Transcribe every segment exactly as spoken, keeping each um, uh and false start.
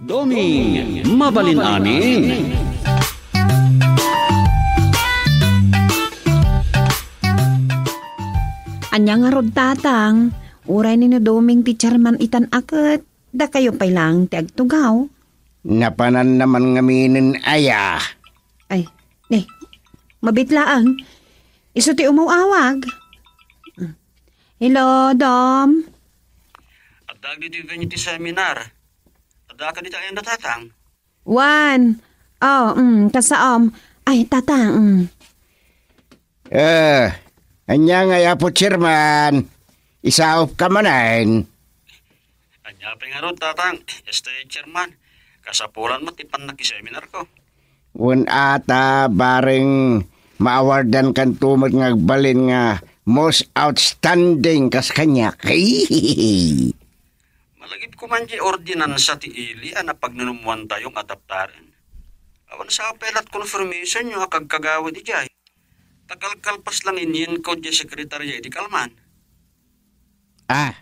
Doming, mabalin amin. Ania ngarud, Tatang? Uray ni no Doming ti chairman itan a ket, dakayo pay laeng ti agtugaw. Napanan naman ngaminen aya. Ay, ne, mabit laeng. Isu ti umaw-awag. Hello, Dom. Adda ditoy venue ti seminar. Adda ka dita ayanda, Tatang? Wen. Oh, mm, kasaom. Ay, Tatang, mm. Eh, ania ngay, Apo Chairman? Isaop ka manen? Ania pay ngarud, Tatang? Este, Chairman, kasapulan met ti pannakiseminarko. Wen ata, bareng maawardankanto met nga agbalin nga most outstanding kas kaniak. Malagipko man diay ordinansa ti ili a napagnanumuantayo nga adaptaren. Awan sa pay lat confirmationyo a kagkagawid idiay. Ta kalkalpas lang inyinko diay sekretaria idi kalman. Ah,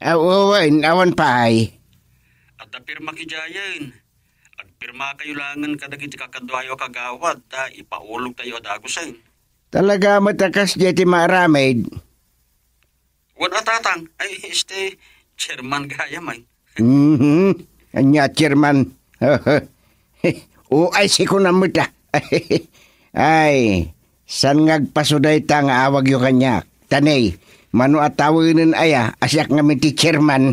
ah, wen, awan pay. Adda pirmak idiayen. Agpirmakayo laengen kadagiti kakaduayo a kagawad ta ipaulogtayo a dagusen. Talaga met a kasdiay ti maaramid? Wen a, Tatang. Ay, este, Chairman gayam ay. Mhm. Ania, Chairman? O I C ko na met, ah. Ay, saan nga agpaso dayta nga awagyo kaniak? Ta ne, mano a tawenen aya a siak ngamin ti Chairman?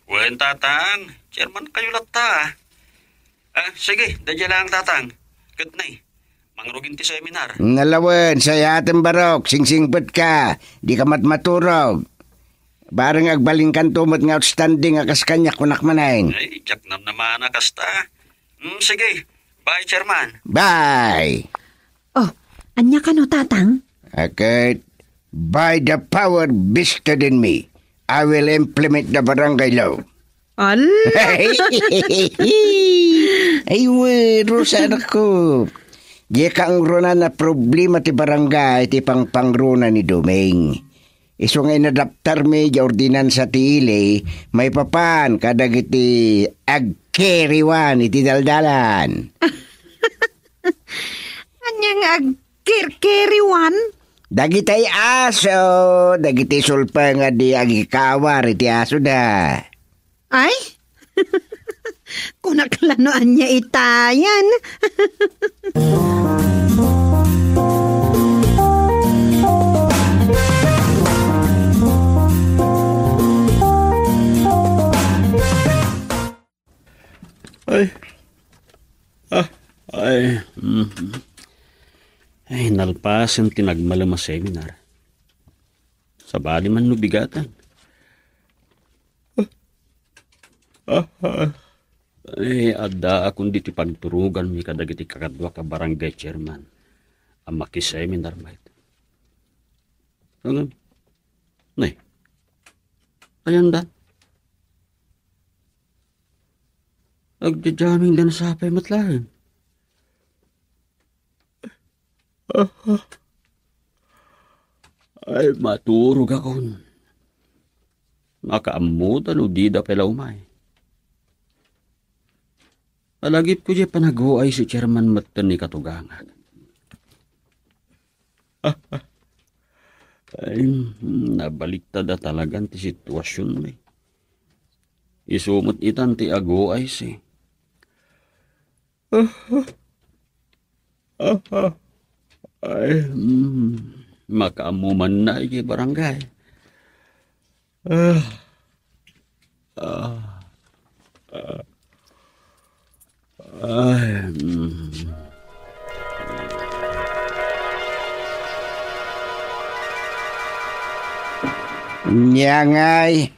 Wen, Tatang. Chairmankayo latta, ah. Ah, sige, daydiay laeng, Tatang. Ket ne, mangrugin ti seminar. Nalawen, sayaten, barok, singsingpetka, dika met maturog. Bareng agbalinkanto met nga outstanding a kas kaniak, kunak manen. Ay, diak namnamana kasta. Hmm, sige. Bye, Chairman. Bye. Oh, ania kano, Tatang? Ket, by the power vested in me, I will implement the barangay law. Ala! Ay, wen, Rosa, anakko. Diay kaangruna a problema ti barangay ti pangpangruna ni Doming. Isu nga inadaptarmi diay ordinansa ti ili maipapan kadagiti agkiriwan iti daldalan. Ania nga agkirkiriwan? Dagiti aso, dagiti sulpa nga di agikawar iti asoda. Ay? Kunak la no ania itayan. Ay. Ah, ay. Mhm. Ay, nalpasen ti nagmalem a seminar. Sabali man no bigatan. Ah, ah. Ay, addaakon ditoy pagturoganmi kadagiti kakaduak a barangay chairman a makiseminar met. Ngem, ne, ayanda. Agjajammingda sapay met laeng. Ay, maturogakon. Makaammoda no dida pay la umay. Alagipko diay panaguay si chairman metten ni katugangak. Ay, nabaliktad a talagan ti situasionmi. Isu met itan ti aguaysi. Ay, mm, makaammo man na iti barangay. Ah, ah, ah. Ay, mm. Nia ngay,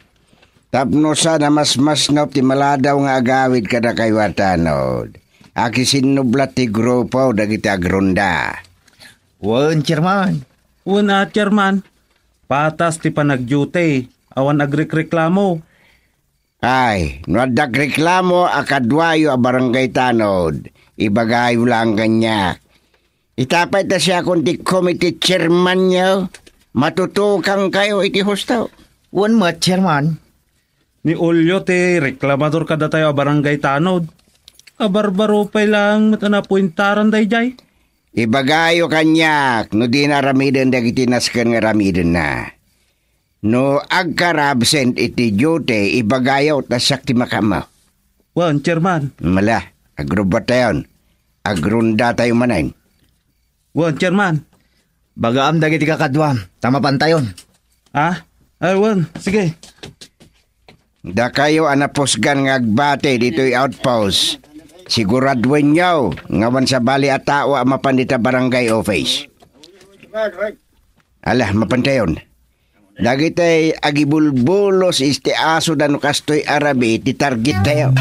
tapno saan a masmasnop ti maladaw nga agawid kadakayo a tanod, akisinnublat ti grupo dagiti agronda. Wen, Chairman. Wen a, Chairman. Patas ti panagdiutay, awan agrekreklamo. Ay, no adda agreklamo a kaduayo a barangay tanod, ibagayo laeng kaniak. Ita pay ta siakon ti committee chairmanyo, matutukangkayo iti husto. Wen met, Chairman. Ni Julio ti reklamador kadatayo a barangay tanod. Abarbaro pay laeng met a napuentaran daydiay. Ibagayo kaniak no dina aramiden dagiti nasken nga aramidenna. No agkarabsent iti duty, ibagayo ta siak ti makaammo. Wen, Chairman. Mala, agrubbatayon. Agrundatayo manen. Wen, Chairman. Bagaam dagiti kakaduam, ta mapantayon. Ah? Ay, wen, sige. Dakayo a napusgan nga agbati ditoy outpost, siguraduenyo nga awan sabali a tao a mapan dita barangay office. Ala, mapantayon. Dagitay agibulbulos iti asoda no kastoy a rabii ti targettayo.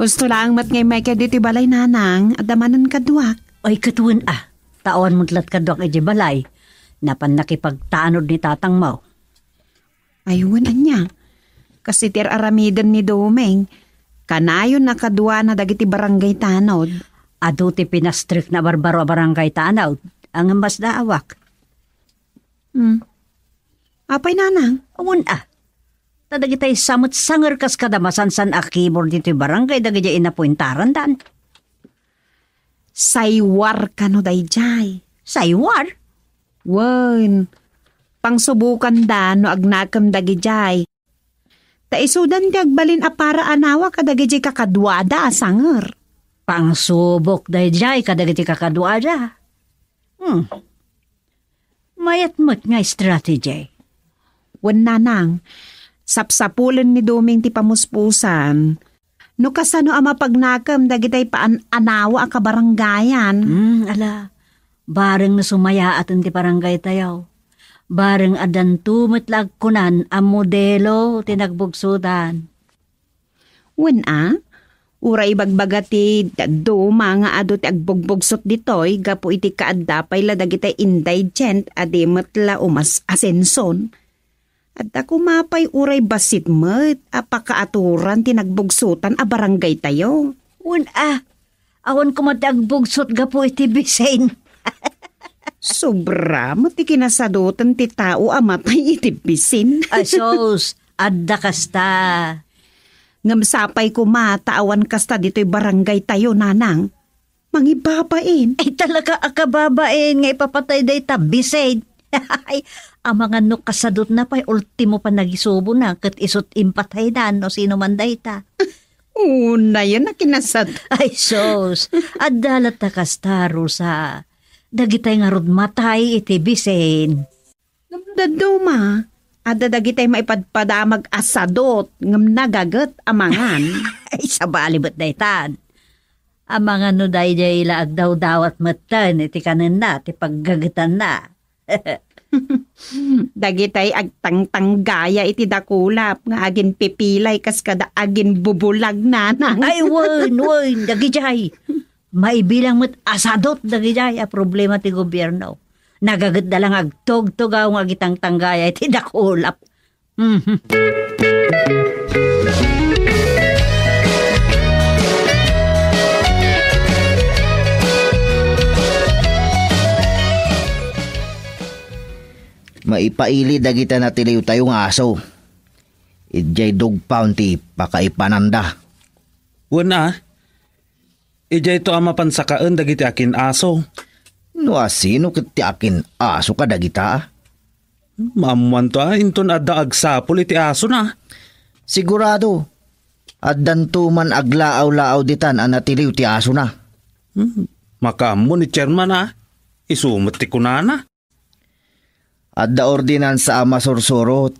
Husto laeng met nga immay kaditoy balay, nanang, adda manen kaduak. Ay, ket wen a, ta awan met lat kaduak idiay balay. Napan nakipagtanod ni tatangmo. Ay, wen, ania? Kas iti ar-aramiden ni Doming, kanayon a kaduana dagiti barangay tanod. Adu ti pinastrikna a barbaro a barangay tanod, ngem masdaawak. Hmm. Apay, nanang? Wen a. Ta dagitay sa met sanger kas kada masansan a kibor ditoy barangay dagiti inapuentarandan. Saywar kano daydiay. Saywar? Wen, pangsubokanda no agnakem dagidiay. Ta isudan ti agbalin a para anawa kadagiti kakaduada a sanger. Pangsubok daydiay kadagiti kakaduada. Hmm. Mayat met nga strategy. Wen, nanang, sapsapulen ni Doming ti pamuspusan. No kasano a mapagnakem dagitay paan-anawa a kabarangayan? Hmm, ala. Bareng no sumayaaten ti barangay tayo. Bareng addanto met la agkunan a modelo ti nagbugsotan. Wen a, uray ibagbaga ti dadduma nga adu ti agbugbugsot ditoy gapu iti kaadda pay la dagitay indigent a di met la umas-asenson. Adda koma pay uray bassit met a pakaaturan ti nagbugsotan a barangay tayo. Wen a, awan koma ti agbugsot gapu iti bisin. Sobra met ti kinasadoten ti tao a matay iti bisin. Ay, sus, adda kasta. Ngem sapay koma ta awan kasta ditoy barangay tayo, nanang. Mangibabain. Ay, talaga a kababain nga ipapatay dayta bisin. Ay, amangan no kasadotna pay, ultimo panagisubo na, ket isut' impatayna, no sino man dayta. Unayen a kinasad. Ay, sus. Adda latta kasta, Rosa. Dagitay ngarud matay iti bisin. Ngem dadduma, adda dagitay maipadpadamag a sadot ngem nagaget a mangan. Ay, sabali met daytan. Amangan no daydiay la agdawdawat metten iti kanenna ti paggagetanna. Dagitay agtangtanggaya iti dakulap nga aginpipilay kas kada aginbubulag, nanang. Ay, wen, wen, dagidiay. Maibilang met a sadot dagidiay a problema ti gobierno. Nagagetda la nga agtugtugaw nga agitangtanggaya iti dakulap. Mhm. Maipaili dagita natiliwtayo nga aso. Idiay dugpaw ti pakaipananda. Wen a, idiayto a mapan sakaen dagiti akin-aso. No asino ket ti akin-aso kadagita? Maammoanto a inton adda agsapul iti asona. Sigurado, addanto man aglaaw-laaw ditan a natiliw ti asona. Hmm, makaammo ni Chairman a. Isu met ti kunana. Adda ordinansa a masursurot.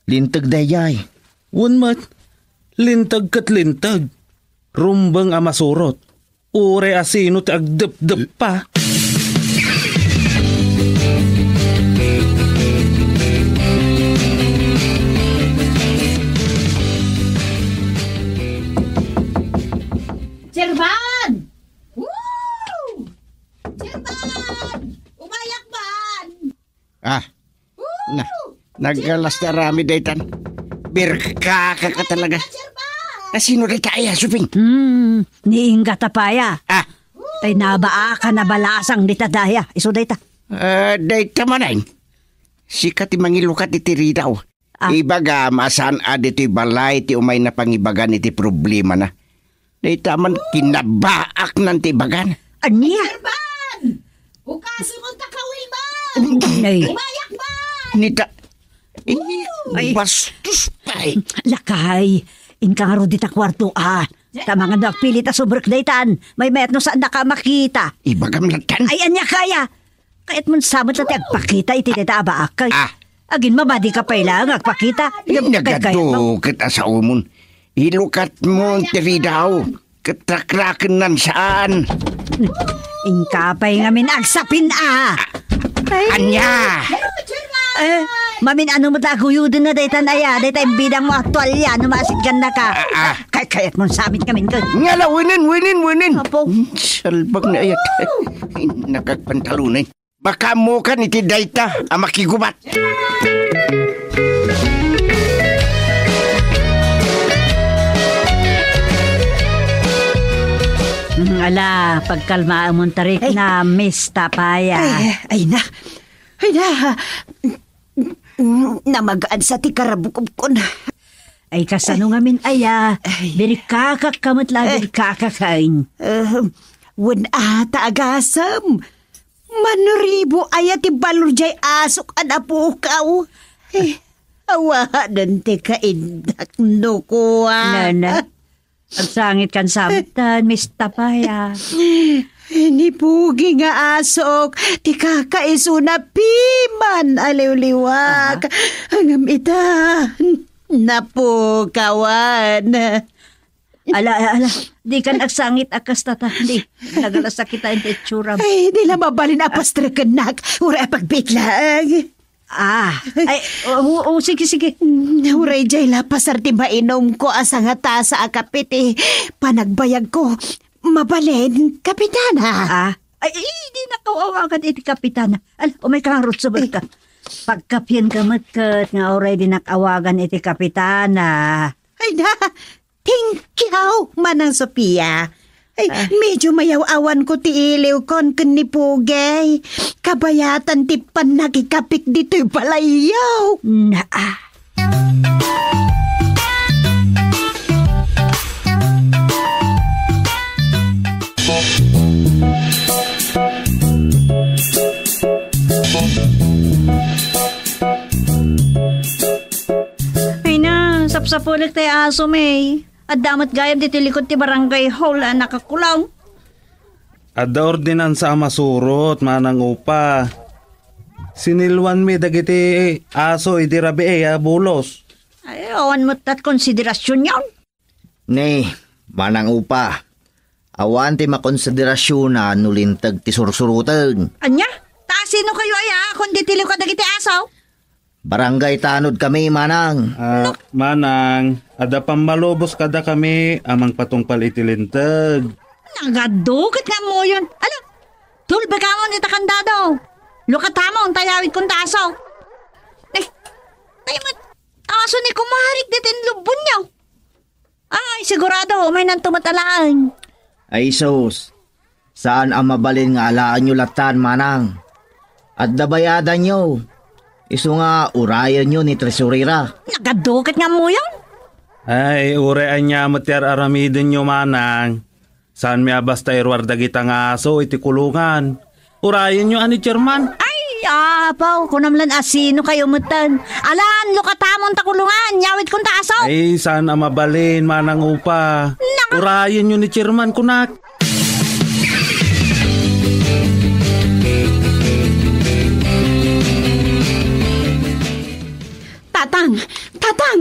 Linteg daydiay. Wen met, linteg ket linteg. Rumbeng a masurot. Uray asino ti agdepdeppa. Chairman! Woo! Chairman! Umayak man! Ah, na, naggalas na rami daytan. Birka ka, ka talaga. Chairman! Asino dayta aya, Suping? Hmm, ni Inggata paya. Ah. Tay nabaakan a balasang dita daya. Isu dayta. Ah, dayta manen. Sika ti mangilukat iti ridaw. Ah. Ibagam a saan a ditoy balay ti umayna pangibagan iti problemana. Dayta man kinabaaknan ti ibagan. Ania? Herban! Ukaso mo ta kawil man! Ay. Umayak man! Nita, eh, Ay. Bastos pay. Lakay, inka ngarud dita kuarto, a. Ta mangano agpilit a subrek daytan. Maymayat no saannaka a makita. Ibagam lattan. Ay, ania kaya? Kayat mon sa met ti agpakita iti dayta a baak. Ah. Agin mabadi ka pay laeng agpakita. Ay, kayat mo. Nagadu ket asaomon. Ilukat mo ti ridaw. Ket rakraken nan saan. Inka pay ngamin agsapin a. Ay. Ania? Eh, mamin-ano met la a guyuden na daytan aya, dayta imbidang mo a tualya no maasitgan naka. Ah, ah. Kay kayat mon sa met ngamin ket. Ngala, wenen, wenen, wenen. Apo. Salbag na ayat. Ay, nakagpantalonay. Baka ammokan iti dayta a makigubat. Mm, ala, pagkalmaamon tarik Ay. na, Miss Tapaya. Ay, ay na. Ay na. Mm, namagaan sa ti karabukobkon. Ay, kasano ngamin aya? Ay. Birikakak ka met la, Ay. birikakak, ay. Eh, wen ata agasem. Manribo aya ti balor jay asok a napukaw. Eh, awanen ti kaindak no kua. Nana, agsangit kan sa met, Miss Tapaya. Ni Pugi nga asok, ti kakaisuna piman a liwliwak. Aha. Ngem ita, napukawan. Ala, ala, ala. Di kan agsangit a kasta ta. Di, nagalasakit ta iti itsuram. Ay, di la mabalin a pastrekennak. Uray a pagbiit laeng. Ah, ay, o, o, o, sige, sige. Mm, uray jay la pasar ti mainumko a sangatasa a kape ti panagbayagko. Mabalin, Kapitana. Ah, ay, ay, di nakaw-awagan iti Kapitana. Al, umay ka nga, Ruth, subay ka. Pagkapian ka met ket nga uray di nakawagan iti Kapitana. Ay na, Thank you, Manang Sofia. Ay, Ah. medyo mayaw-awanko ti iliwkon ken ni Pugay. Kabayatan ti pannakikapik ditoy balayyo. Naa. Ay na, sapsapulek tay aso, May. Adda met gayam ditoy likod ti barangay hall a nakakulong. Adda ordinansa a masurot, Manang Upa. Sinilwanmi dagiti aso idi rabii a bulos. Ay, awan met tat konsiderasionyon. Ni, Manang Upa, awan ti makonsiderasiona no linteg ti sursuroten. Ania? Ta sino kayo aya, kundi ti liwka dagiti aso? Barangay tanod kami, Manang. Ah, Manang, adda pammalubos kada kami a mangpatungpal iti linteg. Nagadu ket nga ammoyon. Ala, tulbekamon ita kandado. Lukatamon ta yawidkon ta aso. Eh, tay met, aso ni kumarik ditoy lubbonyo. Ay, sigurado, umaynanto met alaen. Ay, sus. Saan a mabalin nga alaenyo lattan, Manang. Adda bayadanyo. Isu nga urayenyo ni tresurera. Nagadu ket nga ammoyon? Ay, uray ania met ti ar-aramidenyo, Manang. Saanmi a basta iruar dagita nga aso iti kulungan. Urayenyo a ni Chairman. Ay, apaw, kunam lan a sino kayo metten. Alan, lukatamon ta kulungan, yawidkon ta aso. Ay, saan a mabalin, Manang Upa. Naka- Urayenyo ni Chairman, kunak. Tatang! Tatang!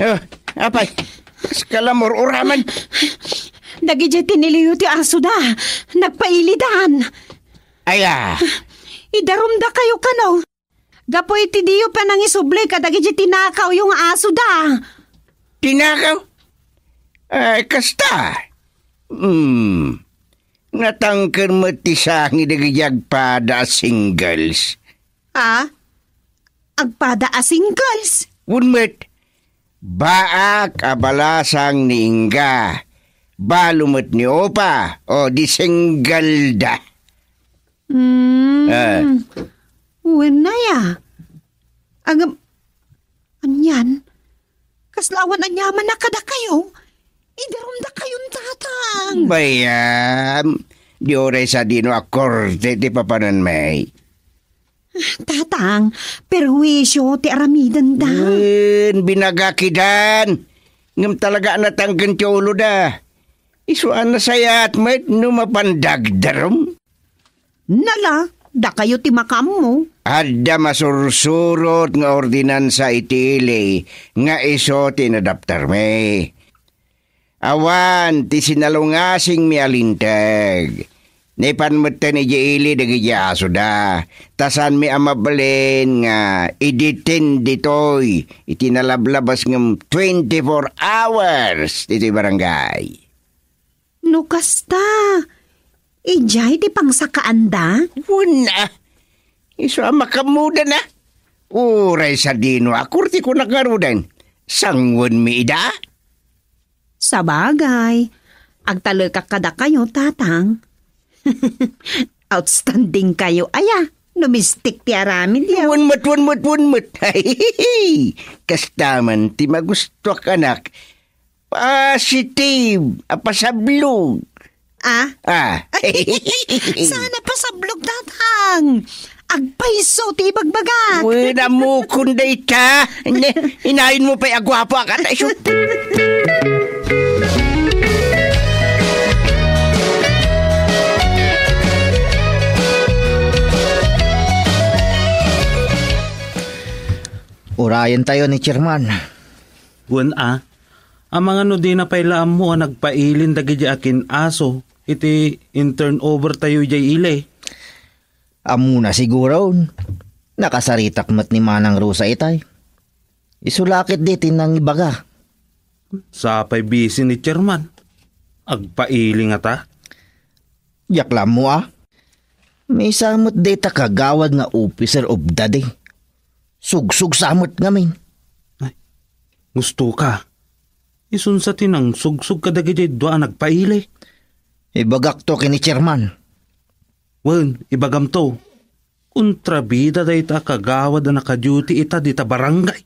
Oh, apay, kas kalamor uraman. Dagiti tiniliyo ti asoda, nagpailidan. Aya. Idarumda kayo kano. Gapu iti diyo panangisubli kadagiti tinakawyo nga asoda. Tinakaw? Ay, kasta. Hmm. Natangker met ti sangi dagiti agpada a singles. Ah? Agpada a singles? Wen met, Baak a balasang ni Inga. Balo met ni Opa, o di senggalda. Mm. Ah. Wen aya. Agam-, anian? Kasla awan aniaman a kadakayo? Idarumdakayon, Tatang. Bayam, di uray sadino a korte ti papananmi. Tatang, perwisyo ti aramidenda. Wen, binaga kidan. Ngem talaga a natangken ti uloda. Isu a nasayaat met no mapan dagdarum. Nala, dakayo ti makaammo. Adda masursurot nga ordinansa iti ili nga isu ti inadaptarmi. Awan ti sinalungasingmi a linteg. Naipan metten idiay ili dagiti asoda, ta saanmi a mabalin nga i-detain ditoy iti nalablabas ngem twenty-four hours ditoy barangay. No kasta, idiay ti pangsakaanda? Wen a, isu a makaammoda. Uray sadino a korte kunak ngaruden, sangoenmi ida. Sabagay, agtalekak kadakayo, Tatang. Outstanding kayo, aya, no mistik ti aramidyo. Wen met, wen met, wen met. Kastaman ti magustuak, anak. Positive a pasablog. Ah? Ah. Saan a pasablog, Tatang? Agpayso ti ibagbagak. Wen, ammokon dayta. Ne, inayonmo pay a guapo a katay. Urayentayo ni Chairman. Wen a, amangan no dina pay la ammo a nagpailin dagiti akin-aso iti in-turnover tayo idiay ili. Ammona siguron. Nakasaritak met ni Manang Rosa itay. Isu la ketdi ti nangibaga. Sapay busy ni Chairman. Agpaili ngata? Diak la ammo a. Maysa met dayta kagawad nga officer of the day. Sugsog sa met ngamin. Ay, gusto ka. Isunsa ti nangsugsog kadagiti dua a nagpaili? Ibagakto ken ni Chairman. Wen, ibagamto. Kontrabida dayta a kagawad a nakaduty ita dita barangay.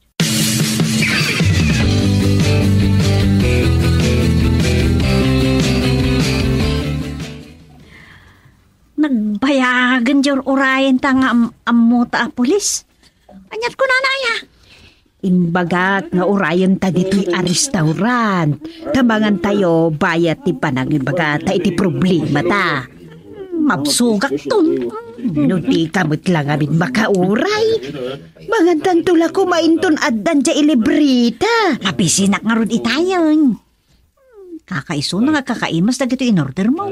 Nagbayagen diay ur-urayenta nga am-, ammota a pulis. Aniat kunana aya? Imbagak nga urayenta ditoy a restaurant. Ta mangantayo bayat ti panangibagata iti problemata. Mabsogakton. No dika met la ngamin makauray, mangantanto la koma inton addan diay libreta. Mabisinak ngarud itayen. Kakaisuna nga kakaimas dagitoy in-order mo.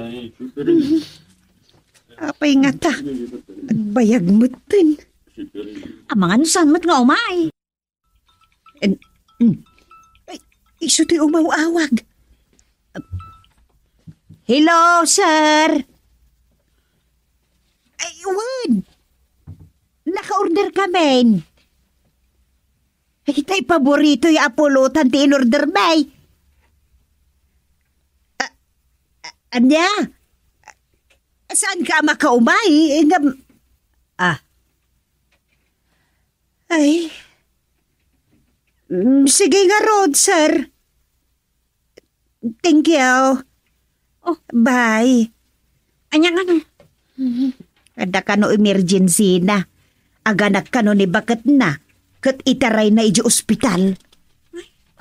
Apay ngata, agbayag metten. Amangan no saan met nga umay. En, mm. Ay, isu ti umaw-awag. Hello, sir. Ay, wen. Naka-order kamin. Ay, tay paborito ya a pulutan ti in-order mi. A-, a-, ania? Saan ka makaumay? Ngam-, ah. Ay. Mm, sige ngarud, sir. Thank you. Oh. Bye. Ania ngano? Adda kano emergency na. Aganak kano ni baketna. Ket itarayna idiay ospital.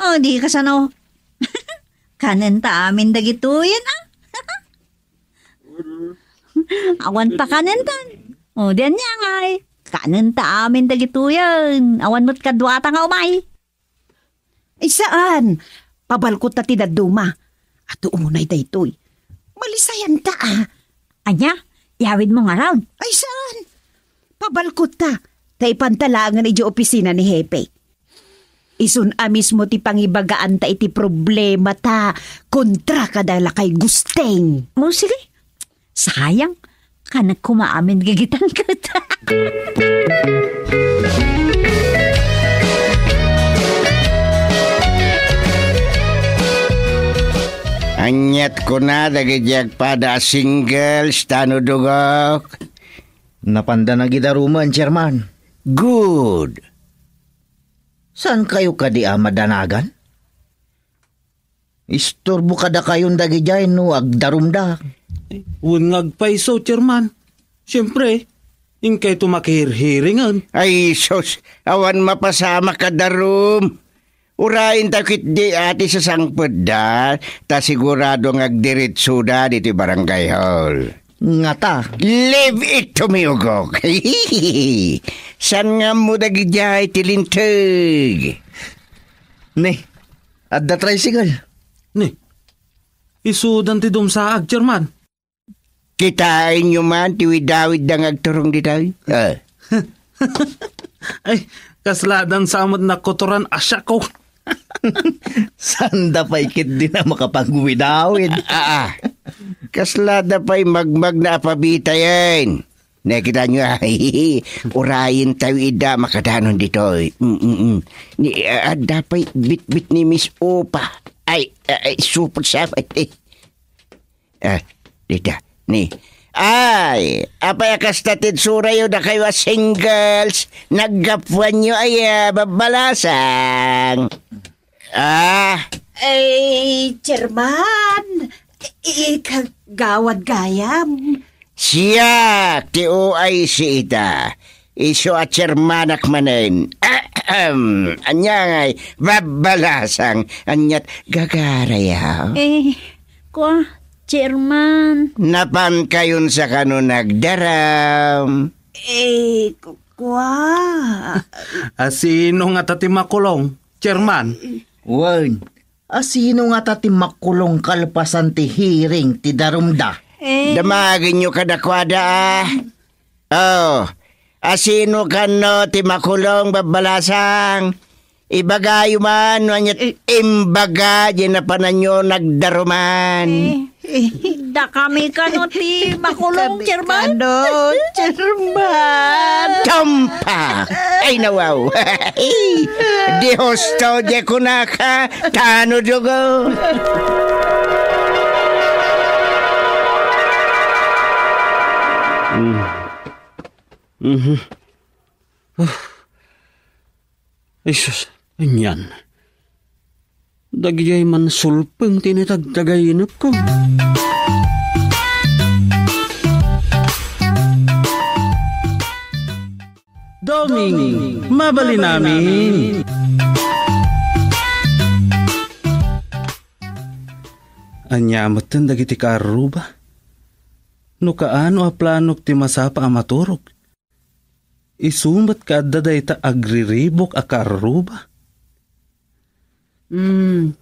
Oh, di kasano. Kanenta amin dagitoyen, ah. Awan pakanentan. O, diyan niya ngay. Kanenta amin dagitoyen. Awan met kaduata nga umay. Ay, saan? Pabalkot ta ti dadduma. Ato unay daytoy. Malisayanta, ah. Anya? Iyawid mo ngarud? Ay, saan? Pabalkot ta. Ta ipanta laengen idiay opisina ni Hepe. Isun a mismo ti pangibagaanta iti problemata kontra kada lakay Gusting. O, sige. Sayang. Kanak koma amin gigitan ket. Aniat kuna dagiti agpada a singles, tano dugok? Napanda nagidaruman, Chairman. Good. Saan kayo kadi a madanagan? Isturbo kadakayon dagidiay no agdarumda. Wen nga agpayso, Chairman. Siempre, inkayto makihirhiringen. Ay, sus, awan mapasamak a darum. Urayentayo ketdi a ti sasangpetda, ta sigurado nga agdiretsoda ditoy barangay hall. Ngata. Leave it to me, ugok. Saan nga ammo dagidiay ti linteg? Ne, adda tricycle. Ne, isudan ti dumsaag, Chairman. Kitaenyo man ti widawidda nga agturong ditoy? Ah. Ay, kasla dansa met nakutoran a siako. Saan da pay ketdi a makapagwidawid? Ah, ah. Kasla da pay magmagna a pabitayen. Nakitaenyo, ay, urayentayo ida makadanon ditoy. Mm, mm, mm. Ni, ah, adda pay bitbit ni Miss Upa. Ay, ay, ay, supot sa, ay, eh. Ah, dita, ni. Ay, apay a kasta ti itsurayo dakayo a singles? Naggapuanyo aya, babbalasang? Ah. Ay, Chairman, i-, i-, kagawad gayam. Siak ti O I C ita. Isu a chairmanak manen. Ahem. Ania ngay, babbalasang, aniat gagarayaw? Eh, kua, Chairman. Napankayon sa kano nagdaram? Eh, ku-, kua. Asino ngata ti makulong, Chairman? Wen, asino ngata ti makulong kalpasan ti hearing ti darumda? Eh. Damagenyo kadakuada, ah. Oh, asino kano ti makulong, babbalasang? Ibagayo man, no aniat imbaga, di napananyo nagdaruman. Eh, eh. Dakami kano ti makulong, Chairman? Kano, Chairman? Tumpak! Ay, nawaw! Di husto, di kunaka, tano dugo! Mm. Mhm. Ah. Ay, sus, anian. Dagijay man sulpeng ti initagtagay inepko. Doming, mabalin amin. Ania metten dagiti kaarruba? No kaano a planok ti masapa a maturog? Isu met nga adda dayta agriribuk a kaarruba. Hmm,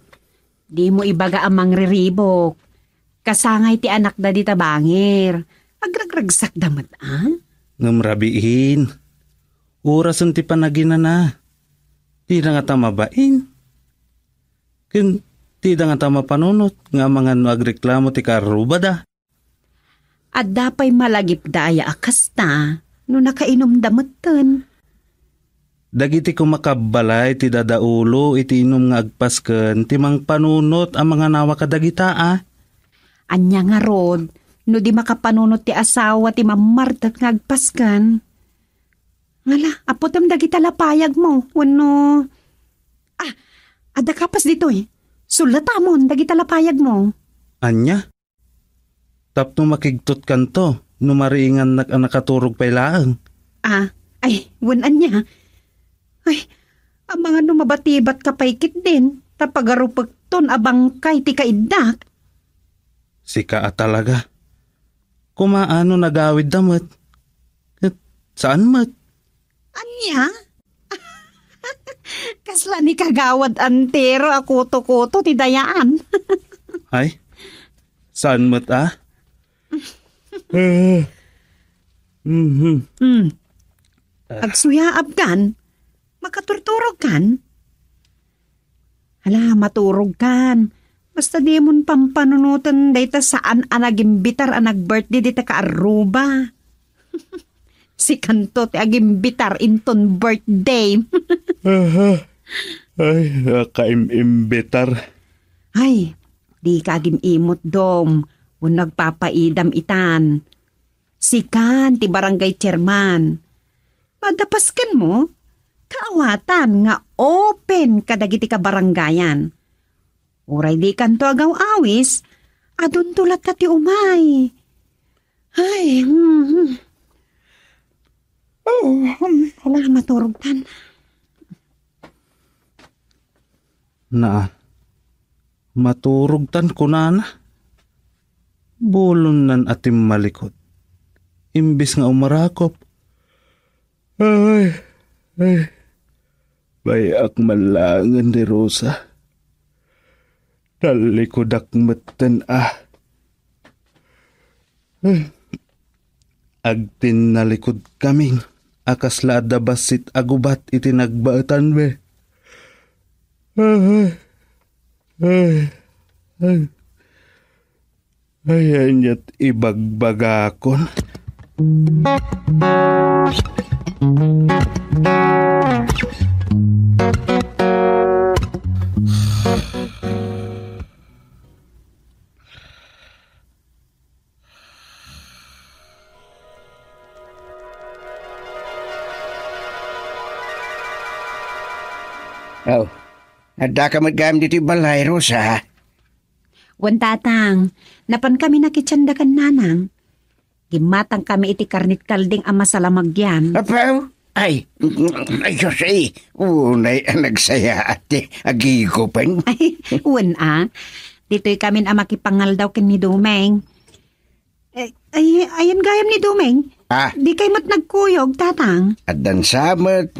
dimo ibaga a mangriribuk. Kasangay ti anakda dita bangir. Agragragsakda met, a? Ngem rabiin, orasen ti panaginana. Dida ngata mabain. Ken dida ngata mapanunot nga amangan no agreklamo ti kaarrubada. Adda pay malagipda aya a kasta no nakainumda metten. Dagiti koma kabbalay ti dadaulo iti inum nga agpasken ti mangpanunot a manganawa kadagita a. Ania ngarud no di makapanunot ti asawa ti mammartek nga agpasken? Ngala, aputem dagita lapayagmo wenno, ah, adda kapas ditoy. Sulatamon dagita lapayagmo. Ania? Tapno makigtotkanto no mariingannak a nakaturog pay laeng. Ah, ay, wen ania? Ay, amangan no mabatibatka pay ketdin, ta pagarupekton a bangkay ti kaiddak. Sika a talaga. Kumaano nagawidda met? Ket saan met? Ania? Kasla ni kagawad antero a kuto-kuto ti dayaan. Ay, saan met a? Eh, mhm. Hmm. Agsuyaabkan? Makaturturogkan? Ala, maturogkan. Basta dimon pampanunoten dayta saan a nagimbitar a nag-birthday dita kaarruba. Sikanto ti agimbitar inton birthday. Aha. Ay, nakaim-imbitar. Ay, Dika agim-imot, Dom, wenno agpapaidam itan. Sikan ti barangay chairman. Madapaskenmo, kaawatan nga open kadagiti kabarangayan. Uray dikanto agaw-awis, adunto latta ti umay. Ay, hmm, hmm. Oh, hmm, wala, maturogtan. Naa, maturogtan kunana. Bulonnan a timmalikod. Imbes nga umarakop. Ay, ay. Bay-ak man laengen ni Rosa. Nallikodak metten a. Agtinnalikodkami a kasla adda bassit a gubat iti nagbaetanmi. Ay, ay, ay. Ay, ania't ibagbagakon? Oh, addaka met gayam ditoy balay, Rosa? Wen, Tatang. Napankami nakitsandakan Nanang. Gimmatangkami iti karnit kalding a masalamagyan. Apo? Ay, ay, Diyos, ay. Unay a nagsayaat ti agigupen. Ay, wen a. Ditoy kamin a makipangaldaw ken ni Domeng. Eh, ay, ayan gayam ni Domeng? Ah. Di kay met nagkuyog, Tatang? Addan sa met,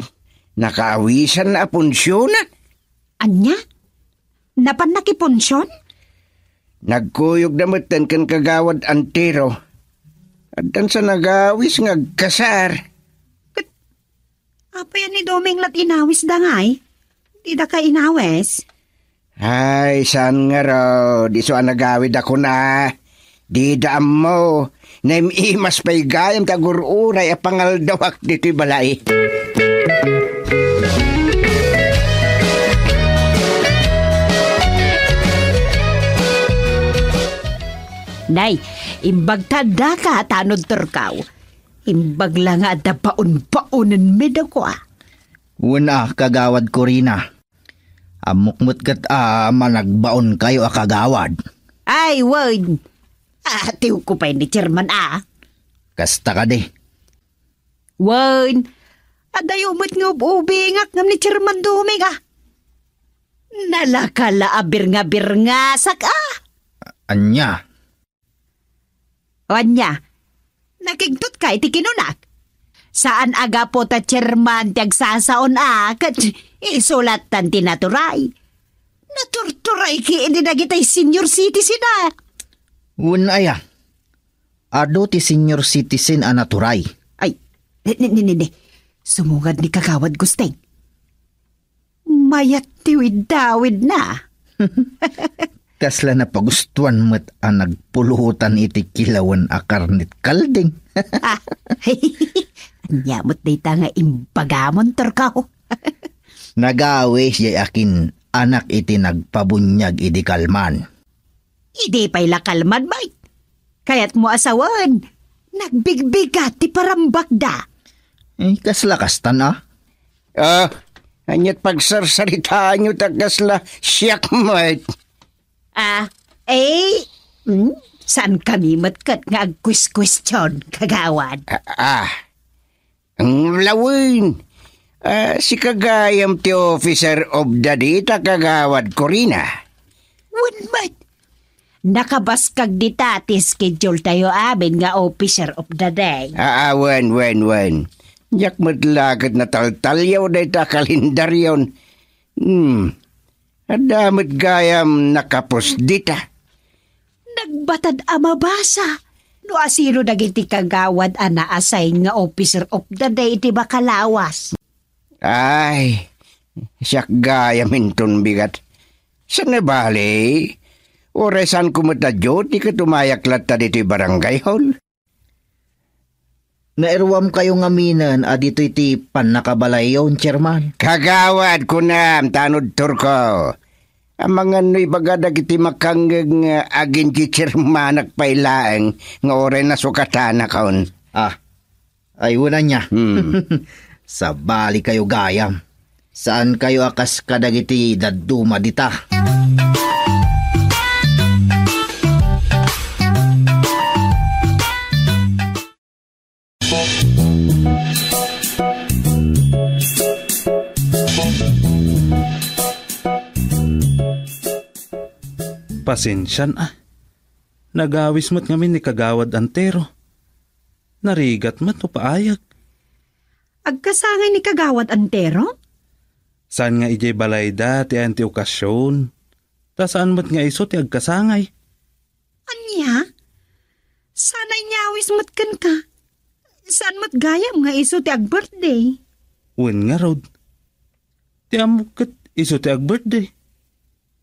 nakaawisan a punsiona. Ania? Napan nakipunsion? Nagkuyogda metten ken Kagawad Antero. Addan sa nagawis nga agkasar. Ket apay a ni Domeng lat inawisda ngay? Dida ka inawis? Ay, saan ngarud, isu a nagawid a kuna. Dida ammo, naim-imas pay gayam ti agur-uray a pangaldawak ditoy balay. Nay, imbag ta addaka, Tanod Turkaw. Imbag la nga adda baon-baonenmi daguak. Wen a, Kagawad Corina. Ammok met ket a managbaonkayo a kagawad. Ay, wen. Atiwko pay ni Chairman a. Kasta kadi? Wen, adayo met nga ub-ubingak ngem ni Chairman Doming a. Nalaka la a birnga-birngasak a. Ania? O ania, nakigtotka iti kinunak? Saan a gapu ta chairman ti agsasaon a ket isu lattan ti naturay. Naturturay ki idi dagitay senior citizen a. Wen aya, adu ti senior citizen a naturay. Ay, ne, ne, ne, ne. Sumungad ni Kagawad Gusteng. Mayat ti widawidna. Kasla napagustuan met a nagpulutan iti kilawen a karnit kalding. Ah, ania met dayta nga imbagamon, Turkaw? Nagawis jay akin-anak iti nagpabuniag idi kalman. Idi pay la kalman, Mike. Kayatmo a sawen, nagbigbigat ti parambakda. Eh, kasla kastan a? Ah, ania't pagsarsaritaanyo ta kasla siak met? Ah, eh, hmm? Saankami met ket nga agkuiskuestion, Kagawad? Ah, ah. Ang lawen, ah, sika gayam ti officer of the day ta, Kagawad Corina. Wen met, nakabaskag dita ti schedule tayo amin nga officer of the day. Ah, ah, wen, wen, wen. Diak met la ket nataltaliaw dayta kalendarion. Hmm. Adda met gayam nakapos dita. Nagbatad a mabasa no asino dagiti kagawad a na-assign nga officer of the day iti makalawas. Ay, siak gayam inton bigat. Saan a bale, uray saanko met a duty ket umayak latta ditoy barangay hall. Nairuamkayo ngaminen a ditoy ti pannakabalayyon, Chairman. Kagawad, kunam, Tanod Turko. Amangan no ibaga dagiti makangngeg nga aginchichirmanak pay laeng nga uray nasukatanakon. Ah, ay, wen ania. Hmm. Sabalikayo gayam. Saankayo a kas kadagiti dadduma dita. Pasensian a. Nagawis met ngamin ni Kagawad Antero. Narigat met no paayag. Agkasangay ni Kagawad Antero? Saan nga idiay balayda ti ayan ti okasion. Ta saan met nga isu ti agkasangay. Ania? Sana inyawis met kenka. Saan met gayam nga isu ti ag-birthday? Wen ngarud. Ti ammok ket isu ti ag-birthday.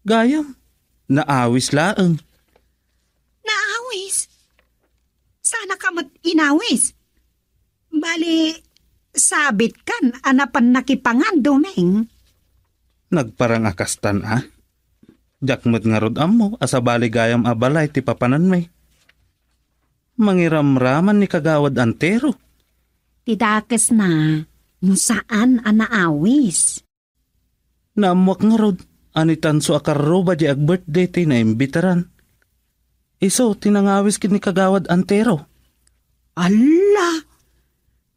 Gayam, naawis laeng. Naawis? Sana ka met inawis. Bali, sabitkan a napan nakipangan, Doming. Nagparang a kastan a. Diak met ngarud ammo a sabali gayam a balay ti papananmi. Mangiramraman ni Kagawad Antero. Ti dakesna, no saan a naawis. Naammoak ngarud a ni Tanso a Carroba diay ag-birthday ti naimbitaran. Isu ti nangawis ken ni Kagawad Antero. Alla!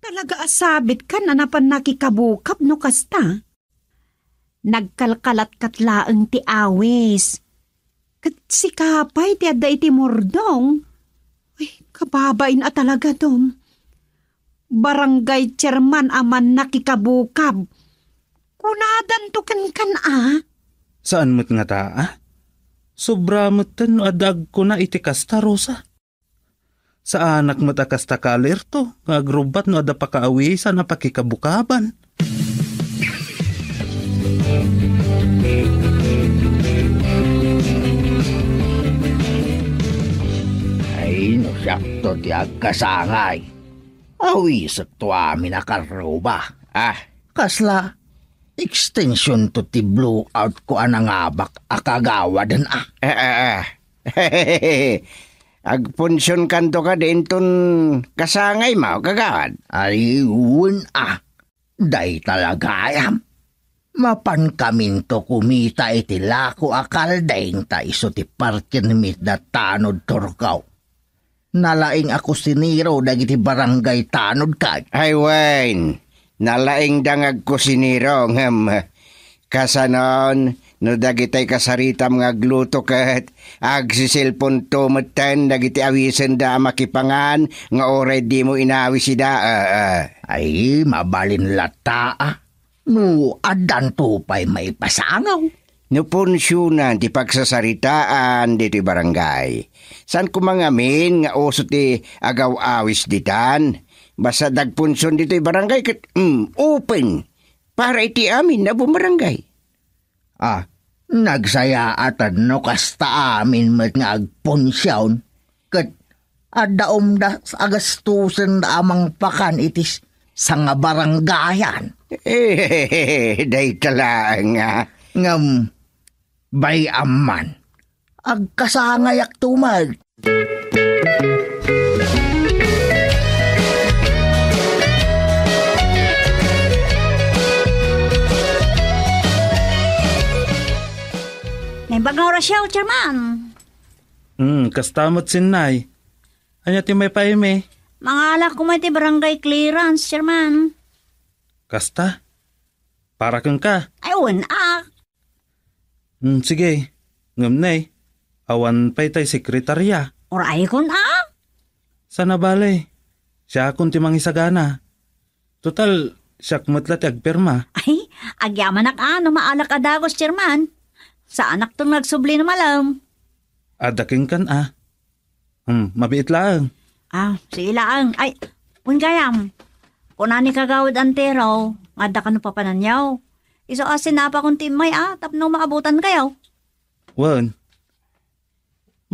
Talaga a sabitkan a napan nakikabukab no kasta. Nagkalkalatkat laeng ti awis. Ket sika pay ti adda iti murdong. Ay, kababain a talaga, Dom. Barangay chairman a mannakikabukab. Kunadanto kenkan a. Saan met ngata a? Sobra metten no adda agkuna iti kasta, Rosa. Saanak met a kasta ka alerto nga agrubbat no adda pakaawisan a pakikabukaban. Ay, no siakto ti agkasangay. Awisekto amin a karruba. Ah. Kasla, extension to ti blowout ko a nangabak a kagawaden a. Ah, ah, ah. Agpunsionkanto kadi inton kasangay mo, kagawad? Ay, wen a. Dayta la gayam. Mapankaminto kumita iti lako a kalding ta isu ti partien mitda tanod Turkaw. Nalaing a kusinero dagiti barangay tanod kay. Ay, wen, nalaingda nga agkusinero, ngem kasanon, no dagitay kasaritam nga agluto ket agsiselponto metten dagiti awisenda a makipangan nga uray dimo inawis ida, a, a. Ay, mabalin latta a. No addanto pay maipasangaw. No punsionan ti pagsasaritaan ditoy barangay, saan koma ngamin nga uso ti agaw-awis ditan. Basta dagpunsion ditoy barangay ket, mm, open para iti amin a bumbarangay. Ah, nagsayaatan no kasta amin met nga agpunsion. Ket adda umdas a gastusen a mangpakan iti s-, sangabarangayan. Eh, dayta laeng a. Ngem, bay-am man, agkasangayak tumag. Naimbag nga orasyo, Chairman. Hmm, kasta met, Sinay. Ania ti maipaaymi? Mangalak koma iti barangay clearance, Chairman. Kasta? Para kenka? Ay, wen a. Hmm, sige. Ngem ne, awan pay tay sekretarya. Uraykon a. Sana bale, siakon ti mangisagana. Total, siak met la ti agpirma. Ay, agyamanak a no maalak a dagus, Chairman. Saanakton nga agsubli no malem. Adda kenkan a. Hmm, mabiit laeng. Ah, sige laeng. Ay, wen gayam. Kuna ni Kagawad Antero, nga adda kano papananyo. Isu a sinapakon ti immay a, tapno maabutankayo. Wen.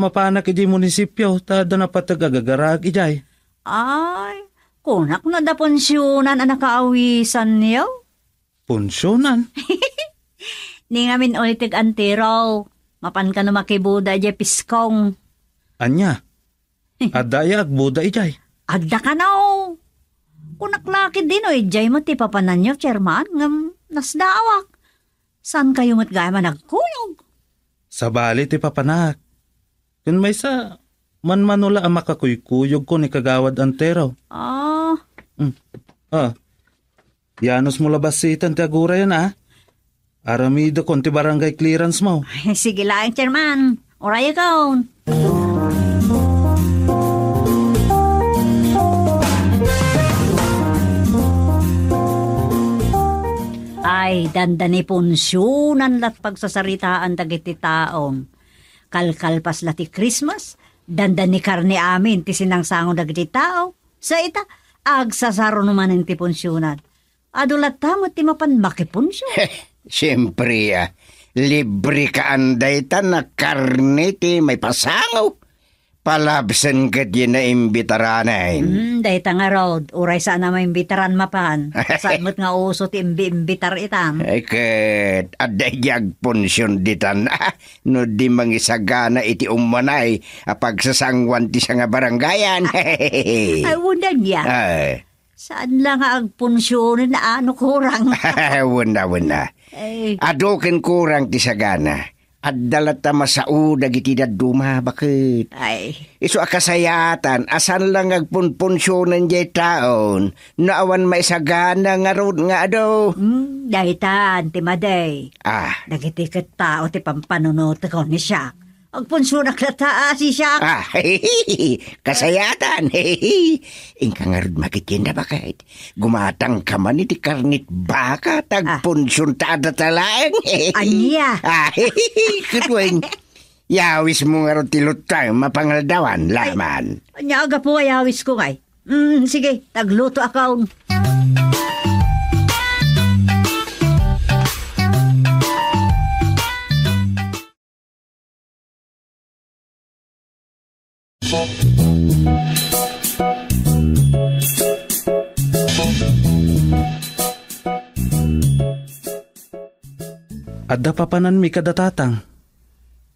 Mapanak idiay munisipyo, ta adda napateg a gagaraag idiay. Ay, kunak no adda punsionan a nakaawisanyo? Punsionan? Ni ngamin ulteg antiro, mapan kano makibuda idiay piskong. Ania? Adda aya agbuda idiay? Adda kano. Kunak la ketdi no idiay met ti papananyo, Chairman, ngem nasdaawak. Saan kayo met gayam a nagkuyog? Sabali ti papanak. Ken maysa, manmano la a makakuykuyogko ni Kagawad Antero. Ah. Mm. Ah. Yanos mo la bassiten ti agurayan, a? Aramidekon ti barangay clearance mo. Ay, sige laeng, Chairman. Urayakon. Ay, dandani punsionan lat pagsasaritaan dagiti taon. Kalkalpas la ti Christmas, dandani karne amin ti sinangsango dagiti tao. Sa ita, agsasaro no manen ti punsionan. Adu latta met ti mapan makipunsion. Siempre, a, libre kaan dayta a karne ti maipasango. Palabsen ket diay naimbitaranen. Hmm, dayta ngarud, uray saan a maimbitaran mapan. Saan met nga uso ti imbi-imbitar itan. Ay, ket adda idiay agpunsion ditan. No di mangisagana iti ummanay a pagsasanguan ti sangabarangayan. Ay, wen ania. Ay. Saan la nga agpunsionen a no kurang? Wen a, wen a. Ay. Adu ken kurang ti sagana. Adda latta masao dagiti dadduma, baket. Ay. Isu a kasayatan a saan la nga agpunpunsionen diay taon no awan maisagana ngarud nga adu. Hmm, daytan ti madi. Ah. Dagiti ket tao ti pampanunotekon ni siak. Agpunsionak latta a sisiak. Ah, kasayatan. Inka ngarud makitienda, baket. Gumatangka man iti karnit baka, ta agpunsion ta adda ta laeng. Ania? Ah, ket wen, yawismo ngarud ti luto a mapangaldawan, laman. Ania a gapu a yawisko ngay? Mm, sige, taglutoakon. Adda papananmi kada tatang.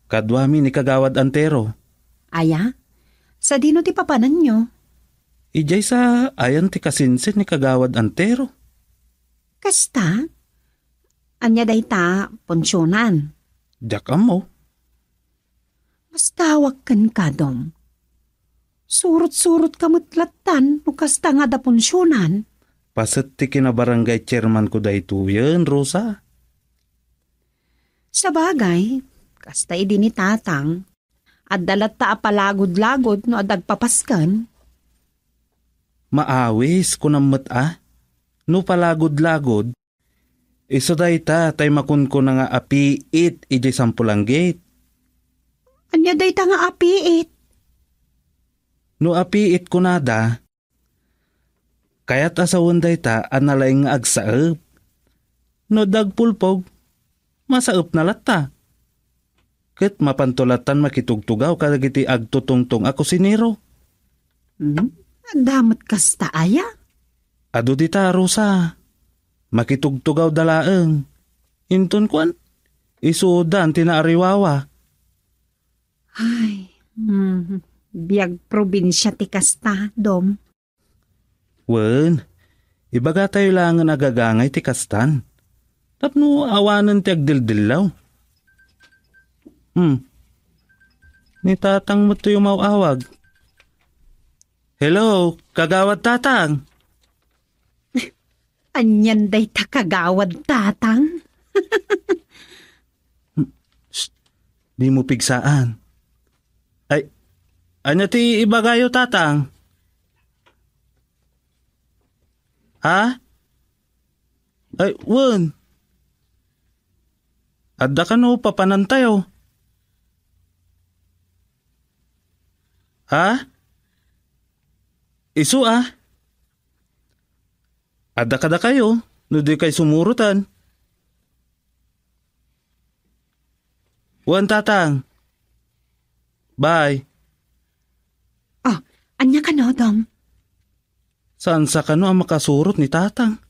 Kaduami ni Kagawad Antero. Aya? Sadino ti papananyo? Idiay sa ayan ti kasinsin ni Kagawad Antero. Kasta? Ania dayta, punsionan? Diak ammo. Masdaawak kenka, Dom. Surot-surotka met lattan no kasta nga adda punsionan. Paset ti kinabarangay chairmanko daytoyen, Rosa. Sabagay, kasta idi ni Tatang, adda latta a palagud-lagud no adda agpapasken. Maawis, kunam met a, no palagud-lagud, isu dayta tay makunkuna nga apiit idiay Sampulanggit. Ania dayta nga apiit? No apiit kunada, kayat a sawen dayta a nalaing nga agsaep. No adda agpulpog, masaepna latta. Ket mapanto lattan makitugtugaw kadagiti agtutungtong a kusinero. Hmm? Adda met kasta aya? Adu dita, Rosa. Makitugtugawda laeng. Inton kuan, isudan ti naariwawa. Ay, hmm, biag probinsia ti kasta, Dom. Wen, ibagatayo laengen a gagangay ti kastan. Tapno awanen ti agdildillaw. Hmm. Ni Tatang met ti umaw-awag. Hello, Kagawad Tatang. Anian dayta, Kagawad Tatang? Shh, dimo pigsaan. Ay, ania ti ibagayo, Tatang? Ha? Ay, wen. Adda kano papanantayo? Ha? Isu a? Adda kadakayo no dikay sumuroten. Wen, Tatang. Bye. Ah, ania kano, Dom? Saan sa kano a makasurot ni Tatang?